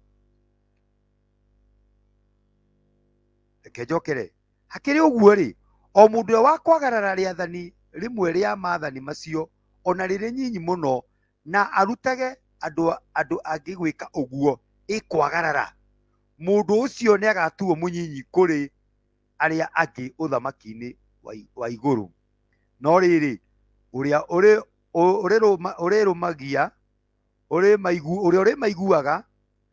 reke njokere, hakĩrĩ ũguo rĩ, o mũndũ ũrĩa wa kwagarara rĩathani rĩmwe rĩa maathani macio, ona rĩrĩ nyinyi mũno, na arutage andũ angĩ gwĩka ũguo, ĩkwagarara, mũndũ ũcio nĩ agatuo mũnyinyi kũrĩ arĩa angĩ ũthamaki-inĩ wa igũrũ. No rĩrĩ, ũrĩa ũrĩrũmagia, ũrĩa ũrĩmaiguaga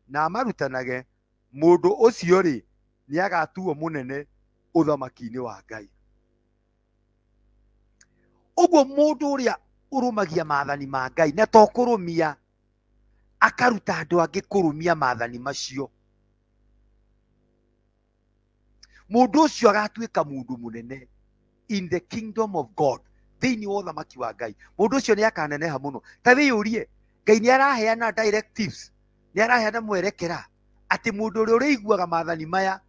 na amarutanage, mũndũ ũcio rĩ nĩagatuo mũnene ũthamaki-inĩ wa Ngai. Ũguo mũndũ ũrĩa ũrũmagia maathani ma Ngai na to kũrũmia, akaruta andũ angĩ kũrũmia maathani macio, mũndũ ũcio agatuĩka mũndũ mũnene in the kingdom of God, thĩinĩ wa ũthamaki wa Ngai. Mũndũ ũcio nĩ akaneneha mũno. Ta wĩyũrie, Ngai nĩ araheana directives, nĩ araheana mwerekera atĩ mũndũ ũrĩa ũrĩiguaga maathani maya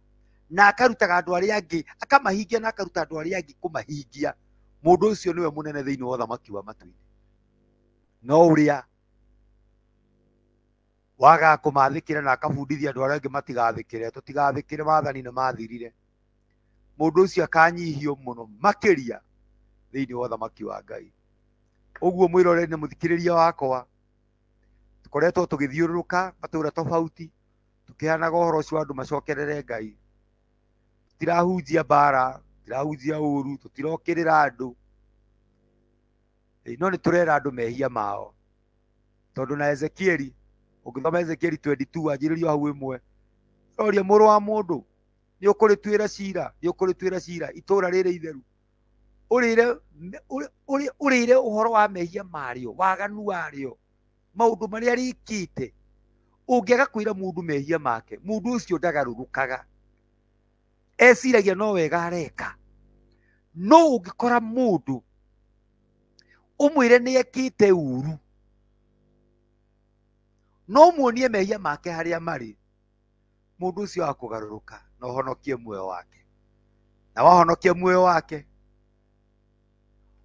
na akarutaga andũ arĩa angĩ, akamahingia na akaruta andũ arĩa angĩ kũmahingia, mũndũ ũcio nĩwe mũnene thĩinĩ wa ũthamaki wa matu-inĩ. No ũrĩa wagaga kũmathĩkĩra na akabundithia andũ arĩa angĩ matigathĩkĩre, tũtigathĩkĩre, maathani nĩ mathirire, mũndũ ũcio akanyihio mũno makĩria thĩinĩ wa ũthamaki wa Ngai. Ũguo mwĩroreri na mũthikĩrĩria wakwa, tũkoretwo tũgĩthiũrũrũka matũũra tofauti tũkĩheanaga ũhoro ũcio wa andũ macokerere Ngai. Tũtirahunjia mbara, tũtirahunjia ũru, tũtirokĩrĩra andũ, no nĩ tũrera andũ mehia mao. Tondũ na Ezekieli, ũngĩthoma Ezekieli 22 wanjĩrĩrio hau ĩmwe, roria mũrũ wa mũndũ, nĩ ũkũrĩtuĩra cira, nĩ ũkũrĩtuĩra cira itũũra rĩrĩ itheru, ũrĩre ũhoro wa mehia marĩo, waganu warĩo, maũndũ marĩa rĩkĩte. Ũngĩaga kwĩra mũndũ mehia make, mũndũ ũcio ndagarũrũkaga, eciragia no wega areka. No ũngĩkora mũndũ ũmwĩre nĩ ekĩte ũru, no muonie mehia make harĩa marĩ, mũndũ ũcio akũgarũrũka na ũhonokie muoyo wake. Na wahonokia muoyo wake,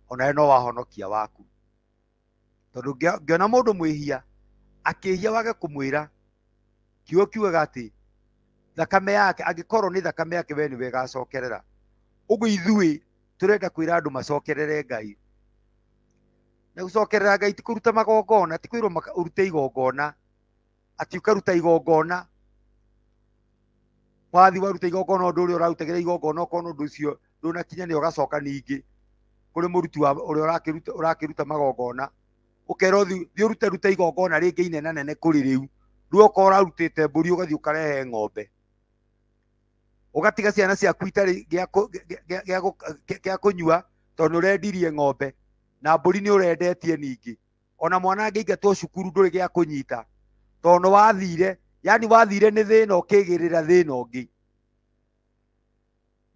onawe no wahonokia waku. Tondũ ngĩona mũndũ mwĩhia akĩhia wage kũmwĩra, kiugo kiugaga atĩ thakame yake, angĩkorwo nĩ thakame yake we nĩwe ĩgacokerera. Ũguo ithuĩ tũrenda kwĩra andũ macokerere Ngai. Na gũcokerera Ngai ti kũruta magongona, ti kwĩrwo ũrute igongona, atĩ ũkaruta igongona, wathi waruta igongona ũndũ ũrĩa ũrarutagĩra igongona, ũkona ũndũ ũcio ndũnakinyanĩra, ũgacoka ningĩ kũrĩ mũruti wa ũrĩa ũrakĩruta magongona, ũkerwo thiĩ ũrute rute igongona rĩngĩ inena nene kũrĩ rĩu. Rĩu okorwo ũrarutĩte mbũri ũgathiĩ ũkarehe ng'ombe, ũgatiga ciana ciaku itarĩ gĩa kũnyua tondũ nĩ ũrendirie ng'ombe na mbũri nĩ ũrendetie ningĩ. Ona mwana angĩingatwo cukuru ndũrĩ gĩa kũnyita tondũ nĩ wathire, yani wathire nĩ thĩna ũkĩgĩrĩra thĩna ũngĩ.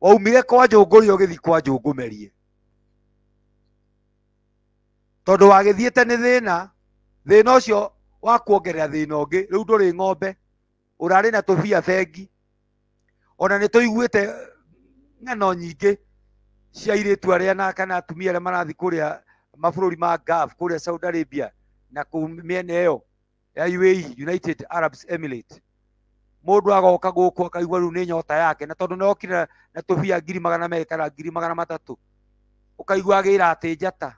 Waumire kwa njũngũria ũgĩthiĩ kwa njũngũmerie, tondũ wagĩthiĩte nĩ thĩna, thĩna ũcio wa kuongerera thĩna ũngĩ. Rĩu ndũrĩ ng'ombe, ũrarĩ na tũbia bengi. Ona nĩ tũiguĩte ng'ano nyingĩ cia airĩtu arĩa na kana atumia arĩa marathiĩ kũrĩa mabũrũri ma Gulf, kũrĩa Saudi Arabia na kũu mĩena ĩyo ya UAE, United Arab Emirates. Mũndũ agoka gũkũ akaigua rĩu nĩ nyota yake, na tondũ nĩokire na tũbia 200,000 kana 300,000, ũkaigua agĩra atĩ njata,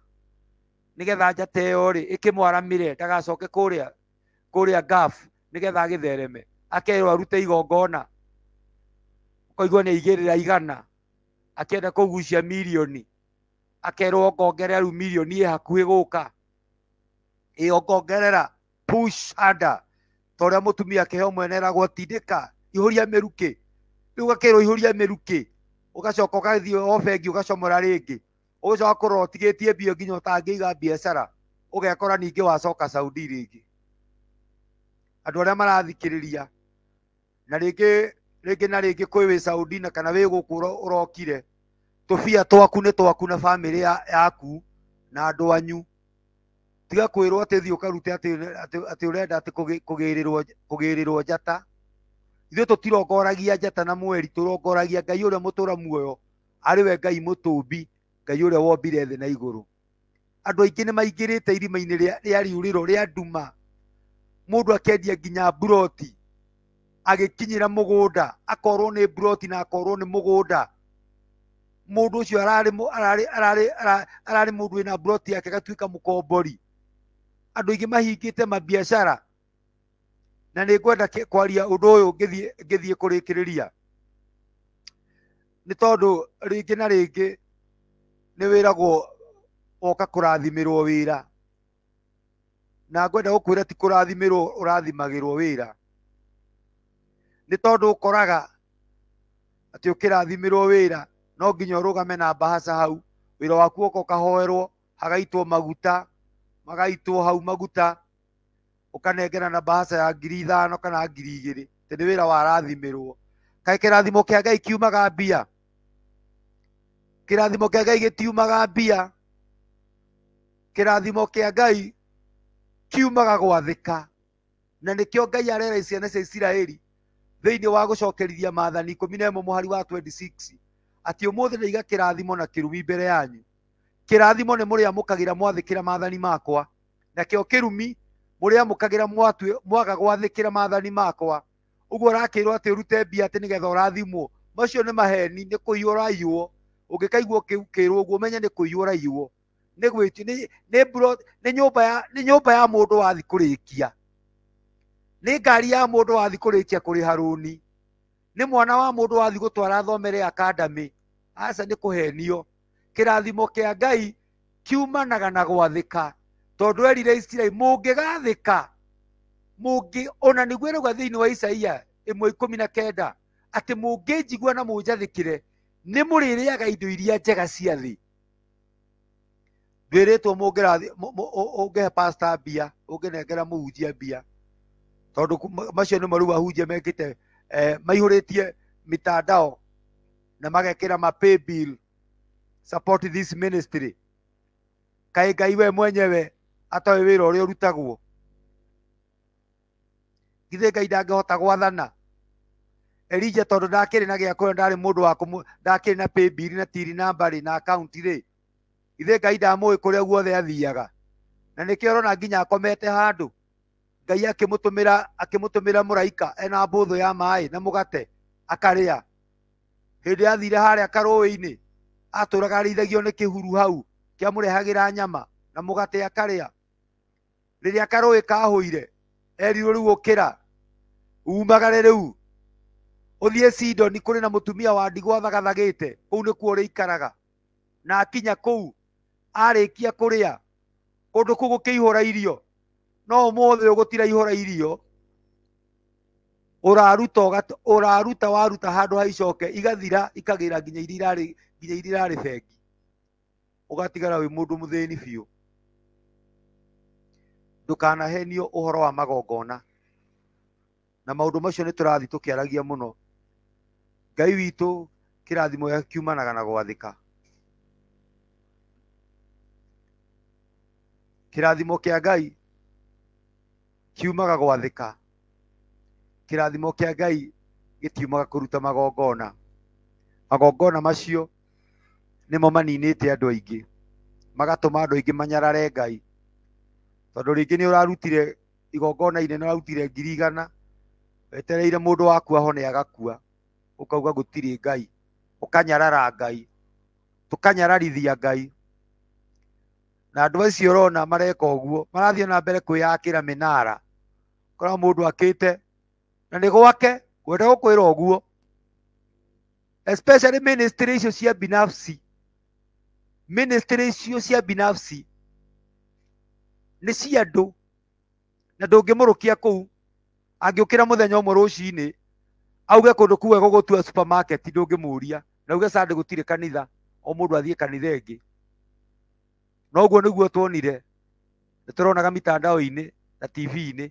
nĩgetha njata ĩyo rĩ ĩkĩmwaramĩre ndagacoke kũrĩa Gulf, nĩgetha agĩthereme, akerwo arute igongona, ũkaigua nĩ aigĩrĩra 100, akĩenda kũgucia mirioni, akerwo ngongerera rĩu mirioni ĩ hakuhĩ gũka, ĩyo ngongerera, push harder, ta ũrĩa mũtumia akĩheo mwene eragwo tindĩka, ihũria mĩrukĩ, rĩu ũgakĩrwo ihũria mĩrukĩ, ũgacoka ũgathiĩ o bengi ũgacomora rĩngĩ, ũgacoka kũrora ũtigĩtie mbia nginya ũtangĩiga biacara, ũgekora ningĩ wacoka Saudi rĩngĩ. Andũ arĩa marathikĩrĩria na rĩngĩ rĩngĩ na rĩngĩ kwĩ wĩ Saudi na kana wĩ gũkũ ũrokire, tũbia twaku nĩ twaku na bamĩrĩ yaku na andũ anyu. Tiga kwĩrwo atĩ thiĩ ũkarute atĩ ũrenda atĩ kũgĩrĩrwo njata. Ithuĩ tũtirongoragia njata na mweri, tũrongoragia Ngai ũrĩa mũtũra muoyo, arĩ we Ngai mũtũmbi, Ngai ũrĩa wombire thĩ na igũrũ. Andũ aingĩ nĩ maingĩrĩte irima-inĩ rĩa riũrĩro rĩa nduma, mũndũ akendia nginya mburoti, agĩkinyĩra mũgũnda, akorwo nĩ mburoti na akorwo nĩ mũgũnda. Mũndũ ũcio ararĩ mũndũ wĩna mburoti yake agatuĩka mũkombori. Andũ aingĩ mahingĩte mabiacara. Na nĩ ngwenda kwaria ũndũ ũyũ ngĩthiĩ kũrĩkĩrĩria, nĩ tondũ rĩngĩ na rĩngĩ nĩ wĩragwo Woka kũrathimĩrwo wĩra. Na ngwenda gũkwĩra ti kũrathimĩrwo ũrathimagĩrwo wĩra. Nĩ tondũ ũkoraga atĩ ũkĩrathimĩrwo wĩra no nginya ũrũgame na mbahaca hau, wĩra waku woka ũkahoerwo, hagaitwo maguta, magaitwo hau maguta, ũkanengera na mbahaca ya 5,000 kana 2,000, atĩ nĩ wĩra warathimĩrwo. Kaĩ kĩrathimo kĩa Ngai kiumaga mbia? Kĩrathimo kĩa Ngai gĩtiumaga mbia. Kĩrathimo kĩa Ngai kiumaga gwathĩka. Na nĩkĩo Ngai arera ciana cia Isiraeli thĩinĩ wa gũcokerithia maathani 11 mũhari wa 26 atĩ ũmũthĩ ndaiga kĩrathimo na kĩrumi mbere yanyu. Kĩrathimo nĩ mũrĩamũkagĩra mwathĩkĩra maathani makwa, nakĩo kĩrumi mũrĩamũkagĩra mwaga gwathĩkĩra maathani makwa. Ũguo ũrakĩrwo atĩ ũrute mbia atĩ nĩgetha ũrathimwo, macio nĩ maheni, nĩ kũiywo ũraiywo. Ũngĩkaigua ũkĩrwo ũguo ũmenye nĩ kũiywo ũraiywo. Nĩ gwĩtio, nĩ nyũmba ya mũndũ wathi kũrĩkia, nĩ ngari ya mũndũ wathi kũrĩkia kũrĩha rũni, nĩ mwana wa mũndũ wathi gũtwara athomere academy. Aca, nĩ kũhenio. Kĩrathimo kĩa Ngai kiumanaga na gwathĩka, tondũ erire Isiraeli mũngĩgathĩka, mũngĩ ona nĩguo ĩrauga thĩinĩ wa Isaia 1:19 atĩ mũngĩnjigua na mũnjathĩkĩre nĩ mũrĩrĩaga indo iria njega cia thĩ. Ndwĩrĩtwo ũngĩhe pastor mbia, ũngĩnengera mũhunjia mbia, tondũ macio nĩmo rĩu ahunjia mekĩte, maihũrĩtie mitandao na magekĩra ma pay bill, support this ministry. Kaĩ Ngai we mwenyewe atoĩ wĩra ũrĩa ũrutagwo? Githĩ Ngai ndangĩhota gwathana? Elija tondũ ndakĩrĩ na gĩa kũrĩa, ndarĩ mũndũ wa ndakĩrĩ na pay bill na tiri namba rĩ na account rĩ, githĩ Ngai ndamũĩ kũrĩa guothe athiaga? Na nĩkĩo ũrona nginya akomete handũ, Ngai akĩmũtũmĩra mũraika ena mbũthũ ya maĩ na mũgate akarĩa. Hĩndĩ athire harĩa karũĩ-inĩ, atũraga arĩithagio nĩ kĩhuru hau, kĩamũrehagĩra nyama na mũgate akarĩa. Rĩrĩa karũĩ kahũire, erirwo rĩu ũkĩra, umagare rĩu ũthiĩ Sidoni, kũrĩ na mũtumia wa ndigwa athagathagĩte, kũu nĩkuo ũrĩikaraga. Na akinya kũu, arĩkia kũrĩa, kũndũ kũu gũkĩihũra irio. No ũmũthĩ ũgũtiraihũra irio, ũraruta waruta handũ ha icoke igathira, ikagĩra nginya iria irarĩ bengi, ũgatigara wĩ mũndũ mũthĩni biũ. Ndũkanahenio ũhoro wa magongona na maũndũ macio nĩ tũrathiĩ tũkĩaragia mũno. Ngai witũ kĩrathimo gĩake kiumanaga na gwathĩka. Kĩrathimo kĩa Ngai kiumaga gwathĩka. Kĩrathimo kĩa Ngai gĩtiumaga kũruta magongona. Magongona macio nĩmo maninĩte andũ aingĩ, magatũma andũ aingĩ manyarare Ngai. Tondũ rĩngĩ nĩ ũrarutire igongona inene, ũrarutire 100,000, wetereire mũndũ waku ahone agakua, ũkauga gũtirĩ Ngai, ũkanyarara Ngai, tũkanyararithia Ngai. Na andũ acio ũrona mareka ũguo marathiĩ na mbere kwĩyakĩra mĩnara. Ũkora mũndũ akĩte na nĩ gwake, ngwenda gũkwĩra ũguo, especially ministry icio cia binafsi, ministry icio cia binafsi nĩ cia andũ, na ndũngĩmũrũkia kũu. Angĩũkĩra mũthenya ũmwe rũcinĩ auge kũndũ kũu egũgũtua supermarket, ndũngĩmũria, na auge Sunday gũtirĩ kanitha, o mũndũ athiĩ kanitha ĩngĩ. No ũguo nĩguo tuonire, nĩ tũronaga mitandao-inĩ na TV-inĩ,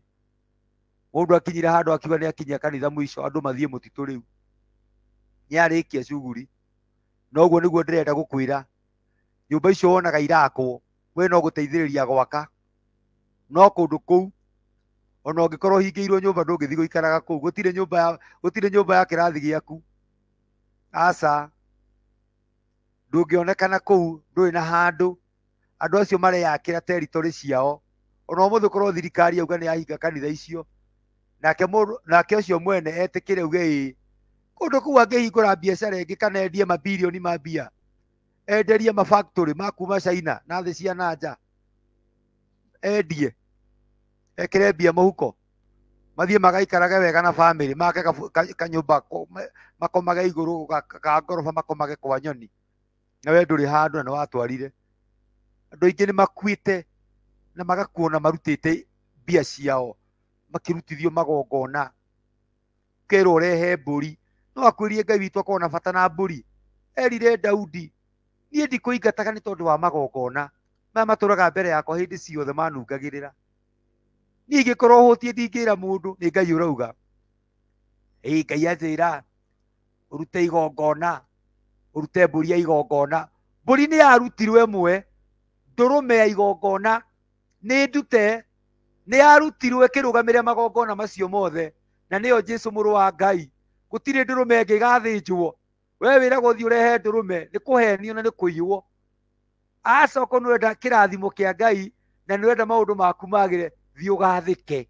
mũndũ akinyire handũ akiuga nĩ akinyia kanitha mũico, andũ mathiĩ mũtitũ rĩu, nĩ arĩkia cuguri. No ũguo nĩguo ndĩrenda gũkwĩra, nyũmba icio wonaga irakwo, we no gũteithĩrĩria gwaka, no kũndũ kũu ona ũngĩkorwo ũhingĩirwo nyũmba ndũngĩthiĩ gũikaraga kũu. Gũtirĩ nyũmba ya kĩrathi gĩaku, aca, ndũngĩonekana kũu, ndũrĩ na handũ. Andũ acio mareyakĩra territory ciao. Ona ũmũthĩ ũkorwo thirikari yauga nĩ yahinga kanitha icio, nake mũndũ, nake ũcio mwene etĩkĩre auge ĩĩ, kũndũ kũu angĩhingũra biacara ĩngĩ kana endie mabirioni ma mbia, enderie ma factory ma kuma China na thĩ cia na nja, endie ekĩre mbia mũhuko, mathiĩ magaikarage wega na family, make kanyũmba makomage igũrũ ka ngoroba, makomage kwa nyoni, na we ndũrĩ handũ na nĩ watwarire. Andũ aingĩ nĩ makuĩte na magakuona marutĩte mbia ciao makĩrutithio magongona, kerwo ũrehe mbũri. No akwĩrie Ngai witũ akorwo na bata na mbũri. Erire Daudi, niĩ ndikũingataga nĩ tondũ wa magongona maya matũraga mbere yakwa hĩndĩ ciothe manungagĩrĩra. Niĩ ingĩkorwo hũtiĩ ndingĩra mũndũ, nĩ Ngai ũrauga. Ĩĩ Ngai anjĩra ũrute igongona, ũrute mbũri ya igongona. Mbũri nĩ yarutirwo ĩmwe, ndũrũme ya igongona nĩ ndute, nĩ yarutirwo ĩkĩrũgamĩrĩra magongona macio mothe, na nĩyo Jesu mũrũ wa Ngai. Gũtirĩ ndũrũme ĩngĩ ĩgathĩnjwo. We wĩragwo ũthiĩ ũrehe ndũrũme, nĩ kũhenio na nĩ kũiywo. Acoka nĩ ũrenda kĩrathimo kĩa Ngai na nĩ ũrenda maũndũ maku magĩre, thiĩ ũgathĩke,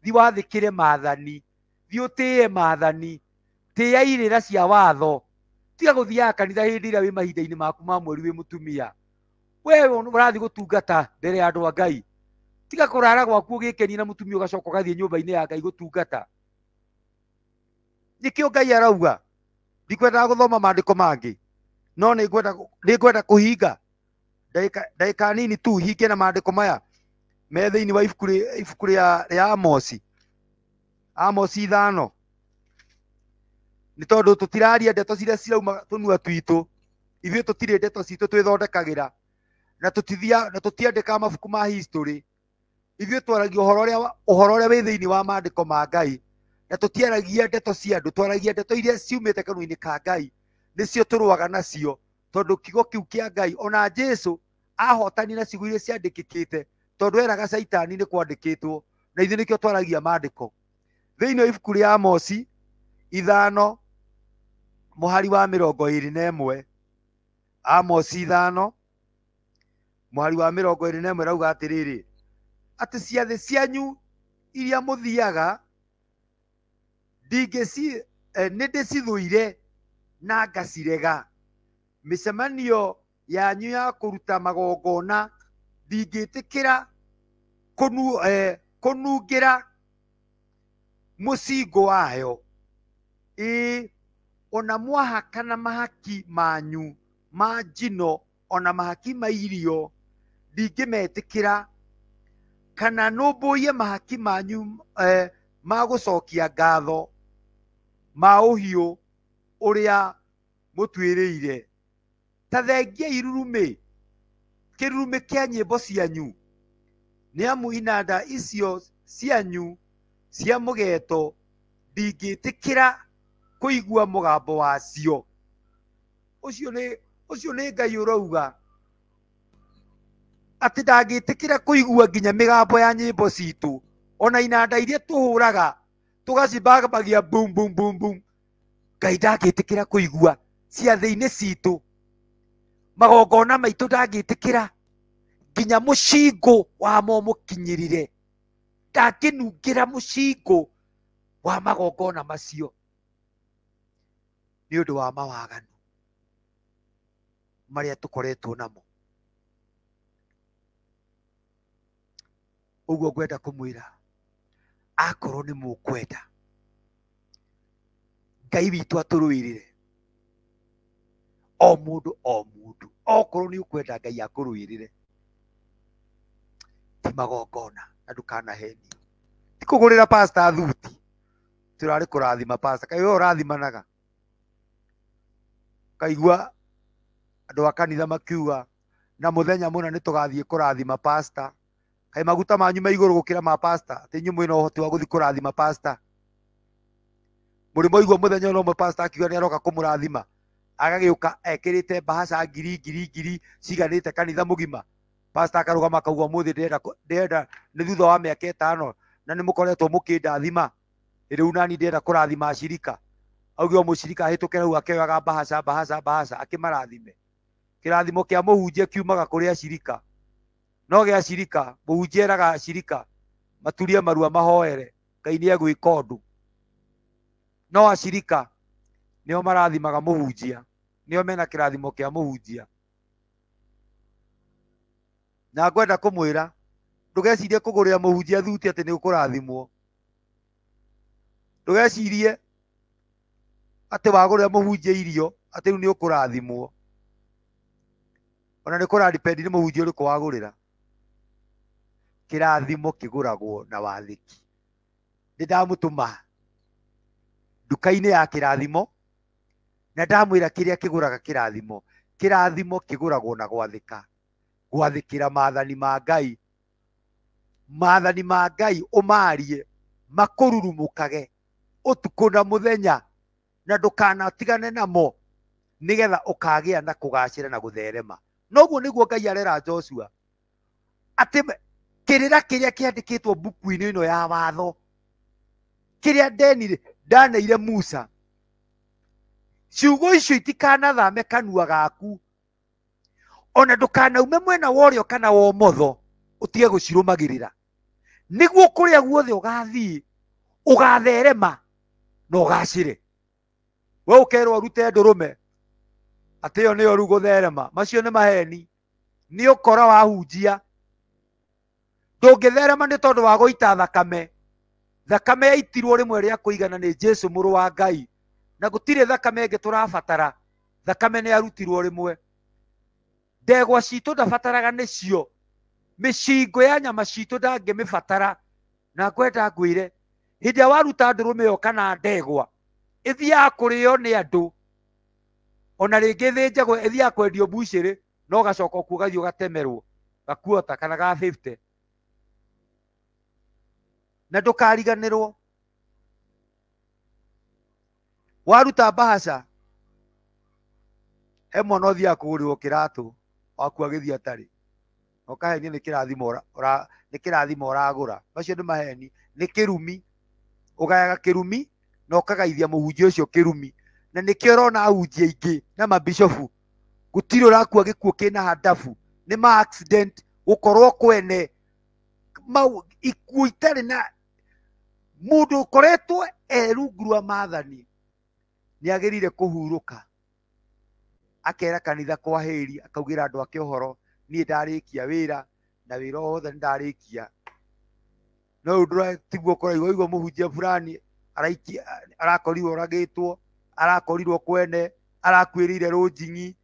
thiĩ wathĩkĩre maathani, thiĩ ũtĩĩe maathani, tĩĩa irĩra cia watho. Tiga gũthiaga kanitha hĩndĩ ĩrĩa wĩ mahinda-inĩ maku ma mweri wĩ mũtumia. We ũrathiĩ gũtungata mbere ya andũ a Ngai. Tiga kũrara gwaku ũgĩkenia na mũtumia ũgacoka ũgathiĩ nyũmba-inĩ ya Ngai gũtungata. Nĩkĩo Ngai arauga ndikwendaga gũthoma maandĩko mangĩ, no nĩngwenda kũhinga ndagĩka nini tu hinge na maandĩko maya me thĩinĩ wa ibuku rĩa Amosi. Amosi 5. Nĩ tondũ tũtiraria ndeto ciria cirauma tũnua twitũ, ithuĩ tũtirĩ ndeto citũ twĩthondekagĩra, na tũtithia na tũtiandĩkaga mabuku ma history. Ithuĩ twaragia ũhoro ũrĩa wĩ thĩinĩ wa maandĩko ma Ngai, na tũtiaragia ndeto cia andũ, twaragia ndeto iria ciumĩte kanua-inĩ ka Ngai, nĩcio tũrũaga nacio, tondũ kiugo kĩu kĩa Ngai ona Jesu ahotanire na ciugo iria ciandĩkĩkĩte, tondũ eraga Caitani nĩ kwandĩkĩtwo, na ithuĩ nĩkĩo twaragia maandĩko. Thĩinĩ wa ibuku rĩa Amosi 5 mũhari wa 21, Amosi 5 mũhari wa 21 rauga atĩrĩrĩ, atĩ ciathĩ cianyu iria mũthiaga nĩ ndĩcithũire na ngacirega, mĩcemanio yanyu ya kũruta magongona ndingĩtĩkĩra kũnungĩra mũcingũ wayo. Ĩĩ, ona mwahaka na mahaki manyu ma njino ona mahaki ma irio ndingĩmetĩkĩra, kana nũmbũiye mahaki manyu ma gũcokia ngatho ma ũhiũ ũrĩa mũtuĩrĩire. Ta thengia irurumĩ, kĩrurumĩ kĩa nyĩmbo cianyu, nĩ amu inanda icio cianyu cia mũgeeto ndingĩtĩkĩra kũigua mũgambo wacio. Ũcio nĩ Ngai ũrauga atĩ ndangĩtĩkĩra kũigua nginya mĩgambo ya nyĩmbo citũ, ona inanda iria tũhũraga tũgacibambagia bum bum bum bum. Ngai ndangĩtĩkĩra kũigua ciathĩ-inĩ citũ, magongona maitũ ndangĩtĩkĩra nginya mũcingũ wamo mũkinyĩrĩre, ndangĩnungĩra mũcingũ wa magongona macio nĩ ũndũ wa mawaganu marĩa tũkoretwo namo. Ũguo ngwenda kũmwĩra, akorwo nĩ mũkwenda Ngai witũ atũrũĩrĩre, o mũndũ o mũndũ, okorwo nĩ ũkwenda Ngai akũrũĩrĩre, ti magongona na ndũkanahenio, ti kũgũrĩra pastor thuti, tũrarĩ kũrathima pastor. Kaĩ we ũrathimanaga? Kaigua andũ a kanitha makiuga na mũthenya mũna nĩ tũgathiĩ kũrathima pastor. Kaĩ maguta manyu me igũrũ gũkĩra ma pastor, atĩ inyuĩ mwĩna ũhoti wa gũthiĩ kũrathima pastor? Mũrĩ mwaigua mũthenya ũmwe ũmwe pastor akiuga nĩ aroka kũmũrathima, agagĩũka ekĩrĩte mbahaca ngiri ngiri ngiri ciganĩte kanitha mũgima. Pastor akarũgama akauga ũmũthĩ ndĩrenda nĩ thutha wa mĩaka 5 na nĩ mũkoretwo mũkĩndathima, rĩu nani ndĩrenda kũrathima acirika. Auge o mũcirika ahĩtũke hau akĩoyaga mbahaca mbahaca mbahaca akĩmarathime. Kĩrathimo kĩa mũhunjia kiumaga kũrĩ acirika, no gĩa acirika mũhunjia eraga acirika maturie marua mahoere Ngai nĩ egwĩka ũndũ, no acirika nĩo marathimaga mũhunjia, nĩo mena kĩrathimo kĩa mũhunjia. Na ngwenda kũmwĩra ndũgecirie kũgũrĩra mũhunjia thuti atĩ nĩ ũkũrathimwo, ndũgecirie atĩ wagũrĩra mũhunjia irio atĩ rĩu nĩ ũkũrathimwo. Ona nĩ kũra depend nĩ mũhunjia ũrĩkũ wagũrĩra. Kĩrathimo kĩgũragwo na wathĩki. Nĩ ndamũtũma nduka-inĩ ya kĩrathimo na ndamwĩra kĩrĩa kĩgũraga kĩrathimo. Kĩrathimo kĩgũragwo na gwathĩka, gwathĩkĩra maathani ma Ngai. Maathani ma Ngai ũmarie makũrurumũkage ũtukũ na mũthenya na ndũkanatigane namo nĩgetha ũkagĩa na kũgacĩra na gũtherema. Noguo nĩguo Ngai arera Joshua atĩ kĩrĩra kĩrĩa kĩandĩkĩtwo mbuku-inĩ ĩno ya watho kĩrĩa ndenire ndaneire Musa, ciugo icio itikanathame kanua gaku ona ndũkanaume mwena wa ũrĩo kana wa ũmotho ũtige gũcirũmagĩrĩra, nĩguo kũrĩa guothe ũgathiĩ ũgatherema na ũgacĩre. We ũkerwo ũrute ndũrũme atĩ ĩyo nĩyo rĩu gũtherema, macio nĩ maheni, nĩ ũkora wahunjia. Ndũngĩtherema nĩ tondũ wa gũita thakame. Thakame yaitirwo rĩmwe rĩa kũigana nĩ Jesu mũrũ wa Ngai, na gũtirĩ thakame ĩngĩ tũrabatara. Thakame nĩ yarutirwo rĩmwe. Ndegwa citũ ndabataraga nĩcio, mĩcingo ya nyama citũ ndangĩmĩbatara. Na ngwenda ngwĩre, hĩndĩ ĩrĩa waruta ndũrũme ĩyo kana ndegwa, ĩthiaga kũrĩo nĩ andũ, ona rĩngĩ ĩthĩnjagwo, ĩthiaga kwendio mbucĩrĩ, no ũgacoka ũkuo ũgathiĩ ũgatemerwo gakuota kana ga 50. Na ndũkariganĩrwo, waruta mbahaca he mwana ũthiaga kũgũrĩrwo kĩratũ waku agĩthiĩ atarĩ, na ũkahenio nĩ kĩrathimo nĩ kĩrathimo ũragũra. Macio nĩ maheni, nĩ kĩrumi. Ũgayaga kĩrumi na ũkagaithia mũhunjia ũcio kĩrumi. Na nĩkĩo ũrona ahunjia aingĩ na mabishofu gũtirĩ ũrakua gĩkuũ kĩna handabu, nĩ ma accident, gũkorwo kwene mau ikuũ itarĩ na mũndũ ũkoretwo e rungu rwa maathani nĩ agĩrĩire kũhurũka, akera kanitha kwahĩri, akaugĩra andũ ake ũhoro, niĩ ndarĩkia wĩra na wĩra wothe nĩ ndarĩkia. No ũndũ tiguo kũraigua, waigua mũhunjia fulani araikia, arakorirwo oragĩtwo, arakorirwo kwene, arakuĩrĩire rũnjing'i,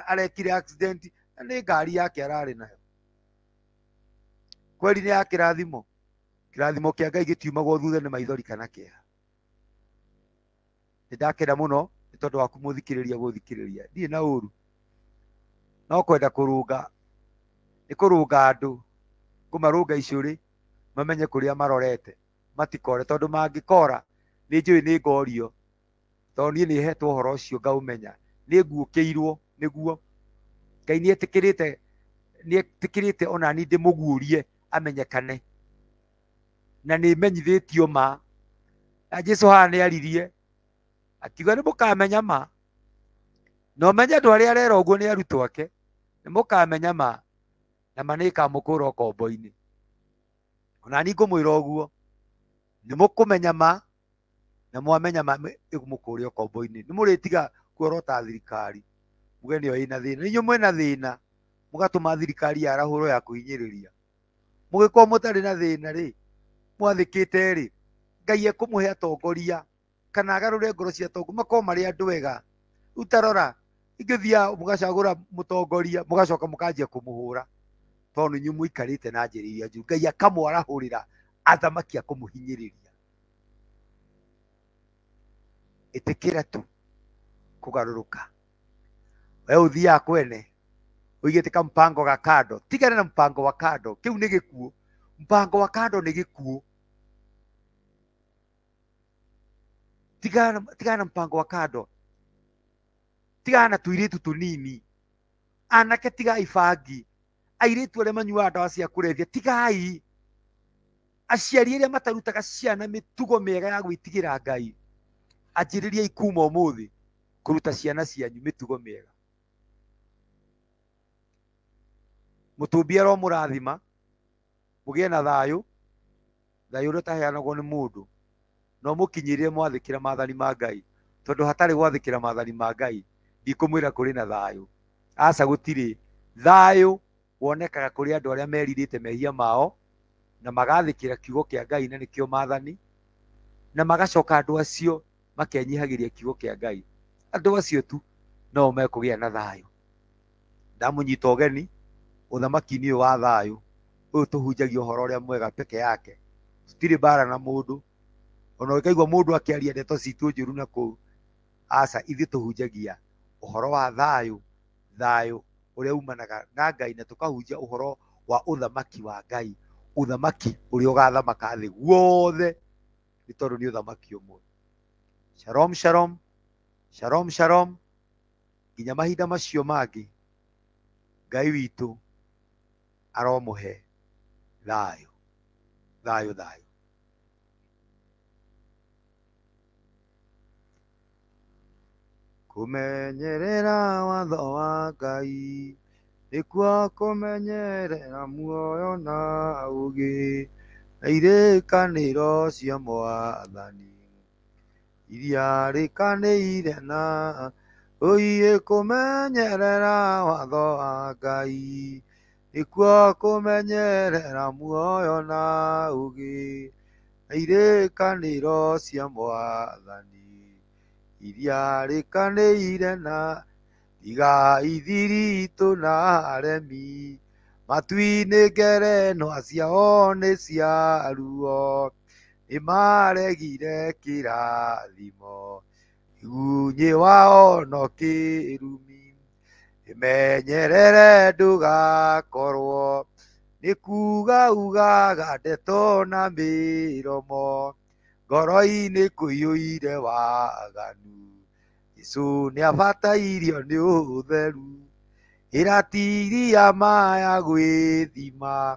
arekire accident, na nĩ ngari yake ararĩ nayo. Kweri nĩ ya kĩrathimo. Kĩrathimo kĩa Ngai gĩtiumagwo thutha nĩ maithori kana kĩeha. Nĩ ndakena mũno nĩ tondũ wa kũmũthikĩrĩria gũthikĩrĩria. Ndirĩ na ũru, no kwenda kũrũnga nĩ kũrũnga andũ, kũmarũnga icũrĩ mamenye kũrĩa marorete, matikore, tondũ mangĩkora nĩ njũĩ nĩ ngorio, tondũ niĩ nĩ hetwo ũhoro ũcio ngaũmenya, nĩ nguũkĩirwo nĩguo. Ngai nĩ etĩkĩrĩte, nĩ etĩkĩrĩte ona niĩ ndĩmũguũrie amenyekane, na nĩ menyithĩtio ma. Na Jesu haha nĩ aririe akiuga nĩ mũkamenya ma, na ũmenye andũ arĩa arera ũguo nĩ arutwo ake, nĩ mũkamenya ma, na ma nĩ ĩkamũkũra ũkombo-inĩ. Ona niĩ ngũmwĩra ũguo, nĩ mũkũmenya ma, na mwamenya ma ĩmũkũre ũkombo-inĩ. Nĩ mũrĩtiga kuorota thirikari muge nĩyo ĩna thĩna. Inyuĩ mwĩna thĩna mũgatũma thirikari yarahũrwo ya kũhinyĩrĩria. Mũgĩkorwo mũtarĩ na thĩna rĩ, mwathĩkĩte rĩ, Ngai ekũmũhe atongoria kana agarũre ngoro cia atongoria makorwo marĩ andũ ega. Rĩu ta rora, ingĩthiaga mũgacagũra mũtongoria mũgacoka mũkanjia kũmũhũra tondũ inyuĩ mũikarĩte na njĩra iria njũru. Ngai akamwarahũrĩra athamaki a kũmũhinyĩrĩria. Ĩtĩkĩra tu kũgarũrũka. We ũthiaga kwene ũigĩte kampango ga kando, tigana na mpango wa kando, kĩu nĩ gĩkuũ. Mpango wa kando nĩ gĩkuũ. Tigana na mpango wa kando, tigana na tũirĩtu tũnini, anake tigai bangi, airĩtu arĩa manyuaga ndawa cia kũrebia tigai, aciari arĩa matarutaga ciana mĩtugo mĩega ya gwĩtigĩra Ngai, anjĩrĩriai kuma ũmũthĩ kũruta ciana cianyu mĩtugo mĩega. Mũtũmbi aromũrathima, mũgĩe na thayũ, thayũ ũrĩa ũtaheanagwo nĩ mũndũ, no mũkinyĩrĩre mwathĩkĩra maathani ma Ngai, tondũ hatarĩ gwathĩkĩra maathani ma Ngai ndikũmwĩra kũrĩ na thayũ. Aca, gũtirĩ thayũ. Wonekaga kũrĩ andũ arĩa merirĩte mehia mao na magathĩkĩra kiugo kĩa Ngai, na nĩkĩo maathani, na magacoka andũ acio makenyihagĩria kiugo kĩa Ngai. Andũ acio tu no mekũgĩa na thayũ. Ndamũnyita ũgeni ũthamaki-inĩ ũyũ wa thayũ ũyũ tũhunjagia ũhoro ũrĩa mwega peke yake. Tũtirĩ mbara na mũndũ, ona ũngĩkaigua mũndũ akĩaria ndeto citũ njũru na kũu, aca, ithuĩ tũhunjagia ũhoro wa thayũ, thayũ ũrĩa umanaga na Ngai, na tũkahunjia ũhoro wa ũthamaki wa Ngai, ũthamaki ũrĩa ũgathamaka thĩ guothe, nĩ tondũ nĩ ũthamaki ũmwe. Shalom, shalom, shalom, shalom, nginya mahinda macio mangĩ, Ngai witũ aromũhe thayũ, thayũ, thayũ. Kũmenyerera watho wa Ngai nĩkuo kũmenyerera muoyo na ũũgĩ, na irĩkanĩro cia Mwathani iria rĩkanĩire na ũiĩ. Kũmenyerera watho wa Ngai nĩkuo kũmenyerera muoyo na ũũgĩ, na irĩkanĩro cia Mwathani iria rĩkanĩire na tiga ithiritũ na aremi matu-inĩ ngerenwa ciao nĩ cia ruo, nĩmaregire kĩrathimo igunyĩ wao no kĩrumi. Ĩmenyerere ndũgakorwo nĩ kuga ugaga ndeto na mĩromo, ngoro-inĩ kũiyũire waganu. Jesũ nĩabatairio nĩ ũtheru, ĩratiria maya gwĩthima,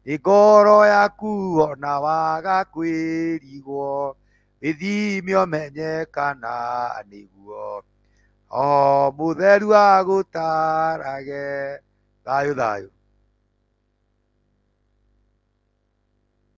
nĩ ngoro yaku ona waga kwĩrigwo, wĩthime ũmenye kana nĩguo o mũtheru agũtarage. Thayũ, thayũ.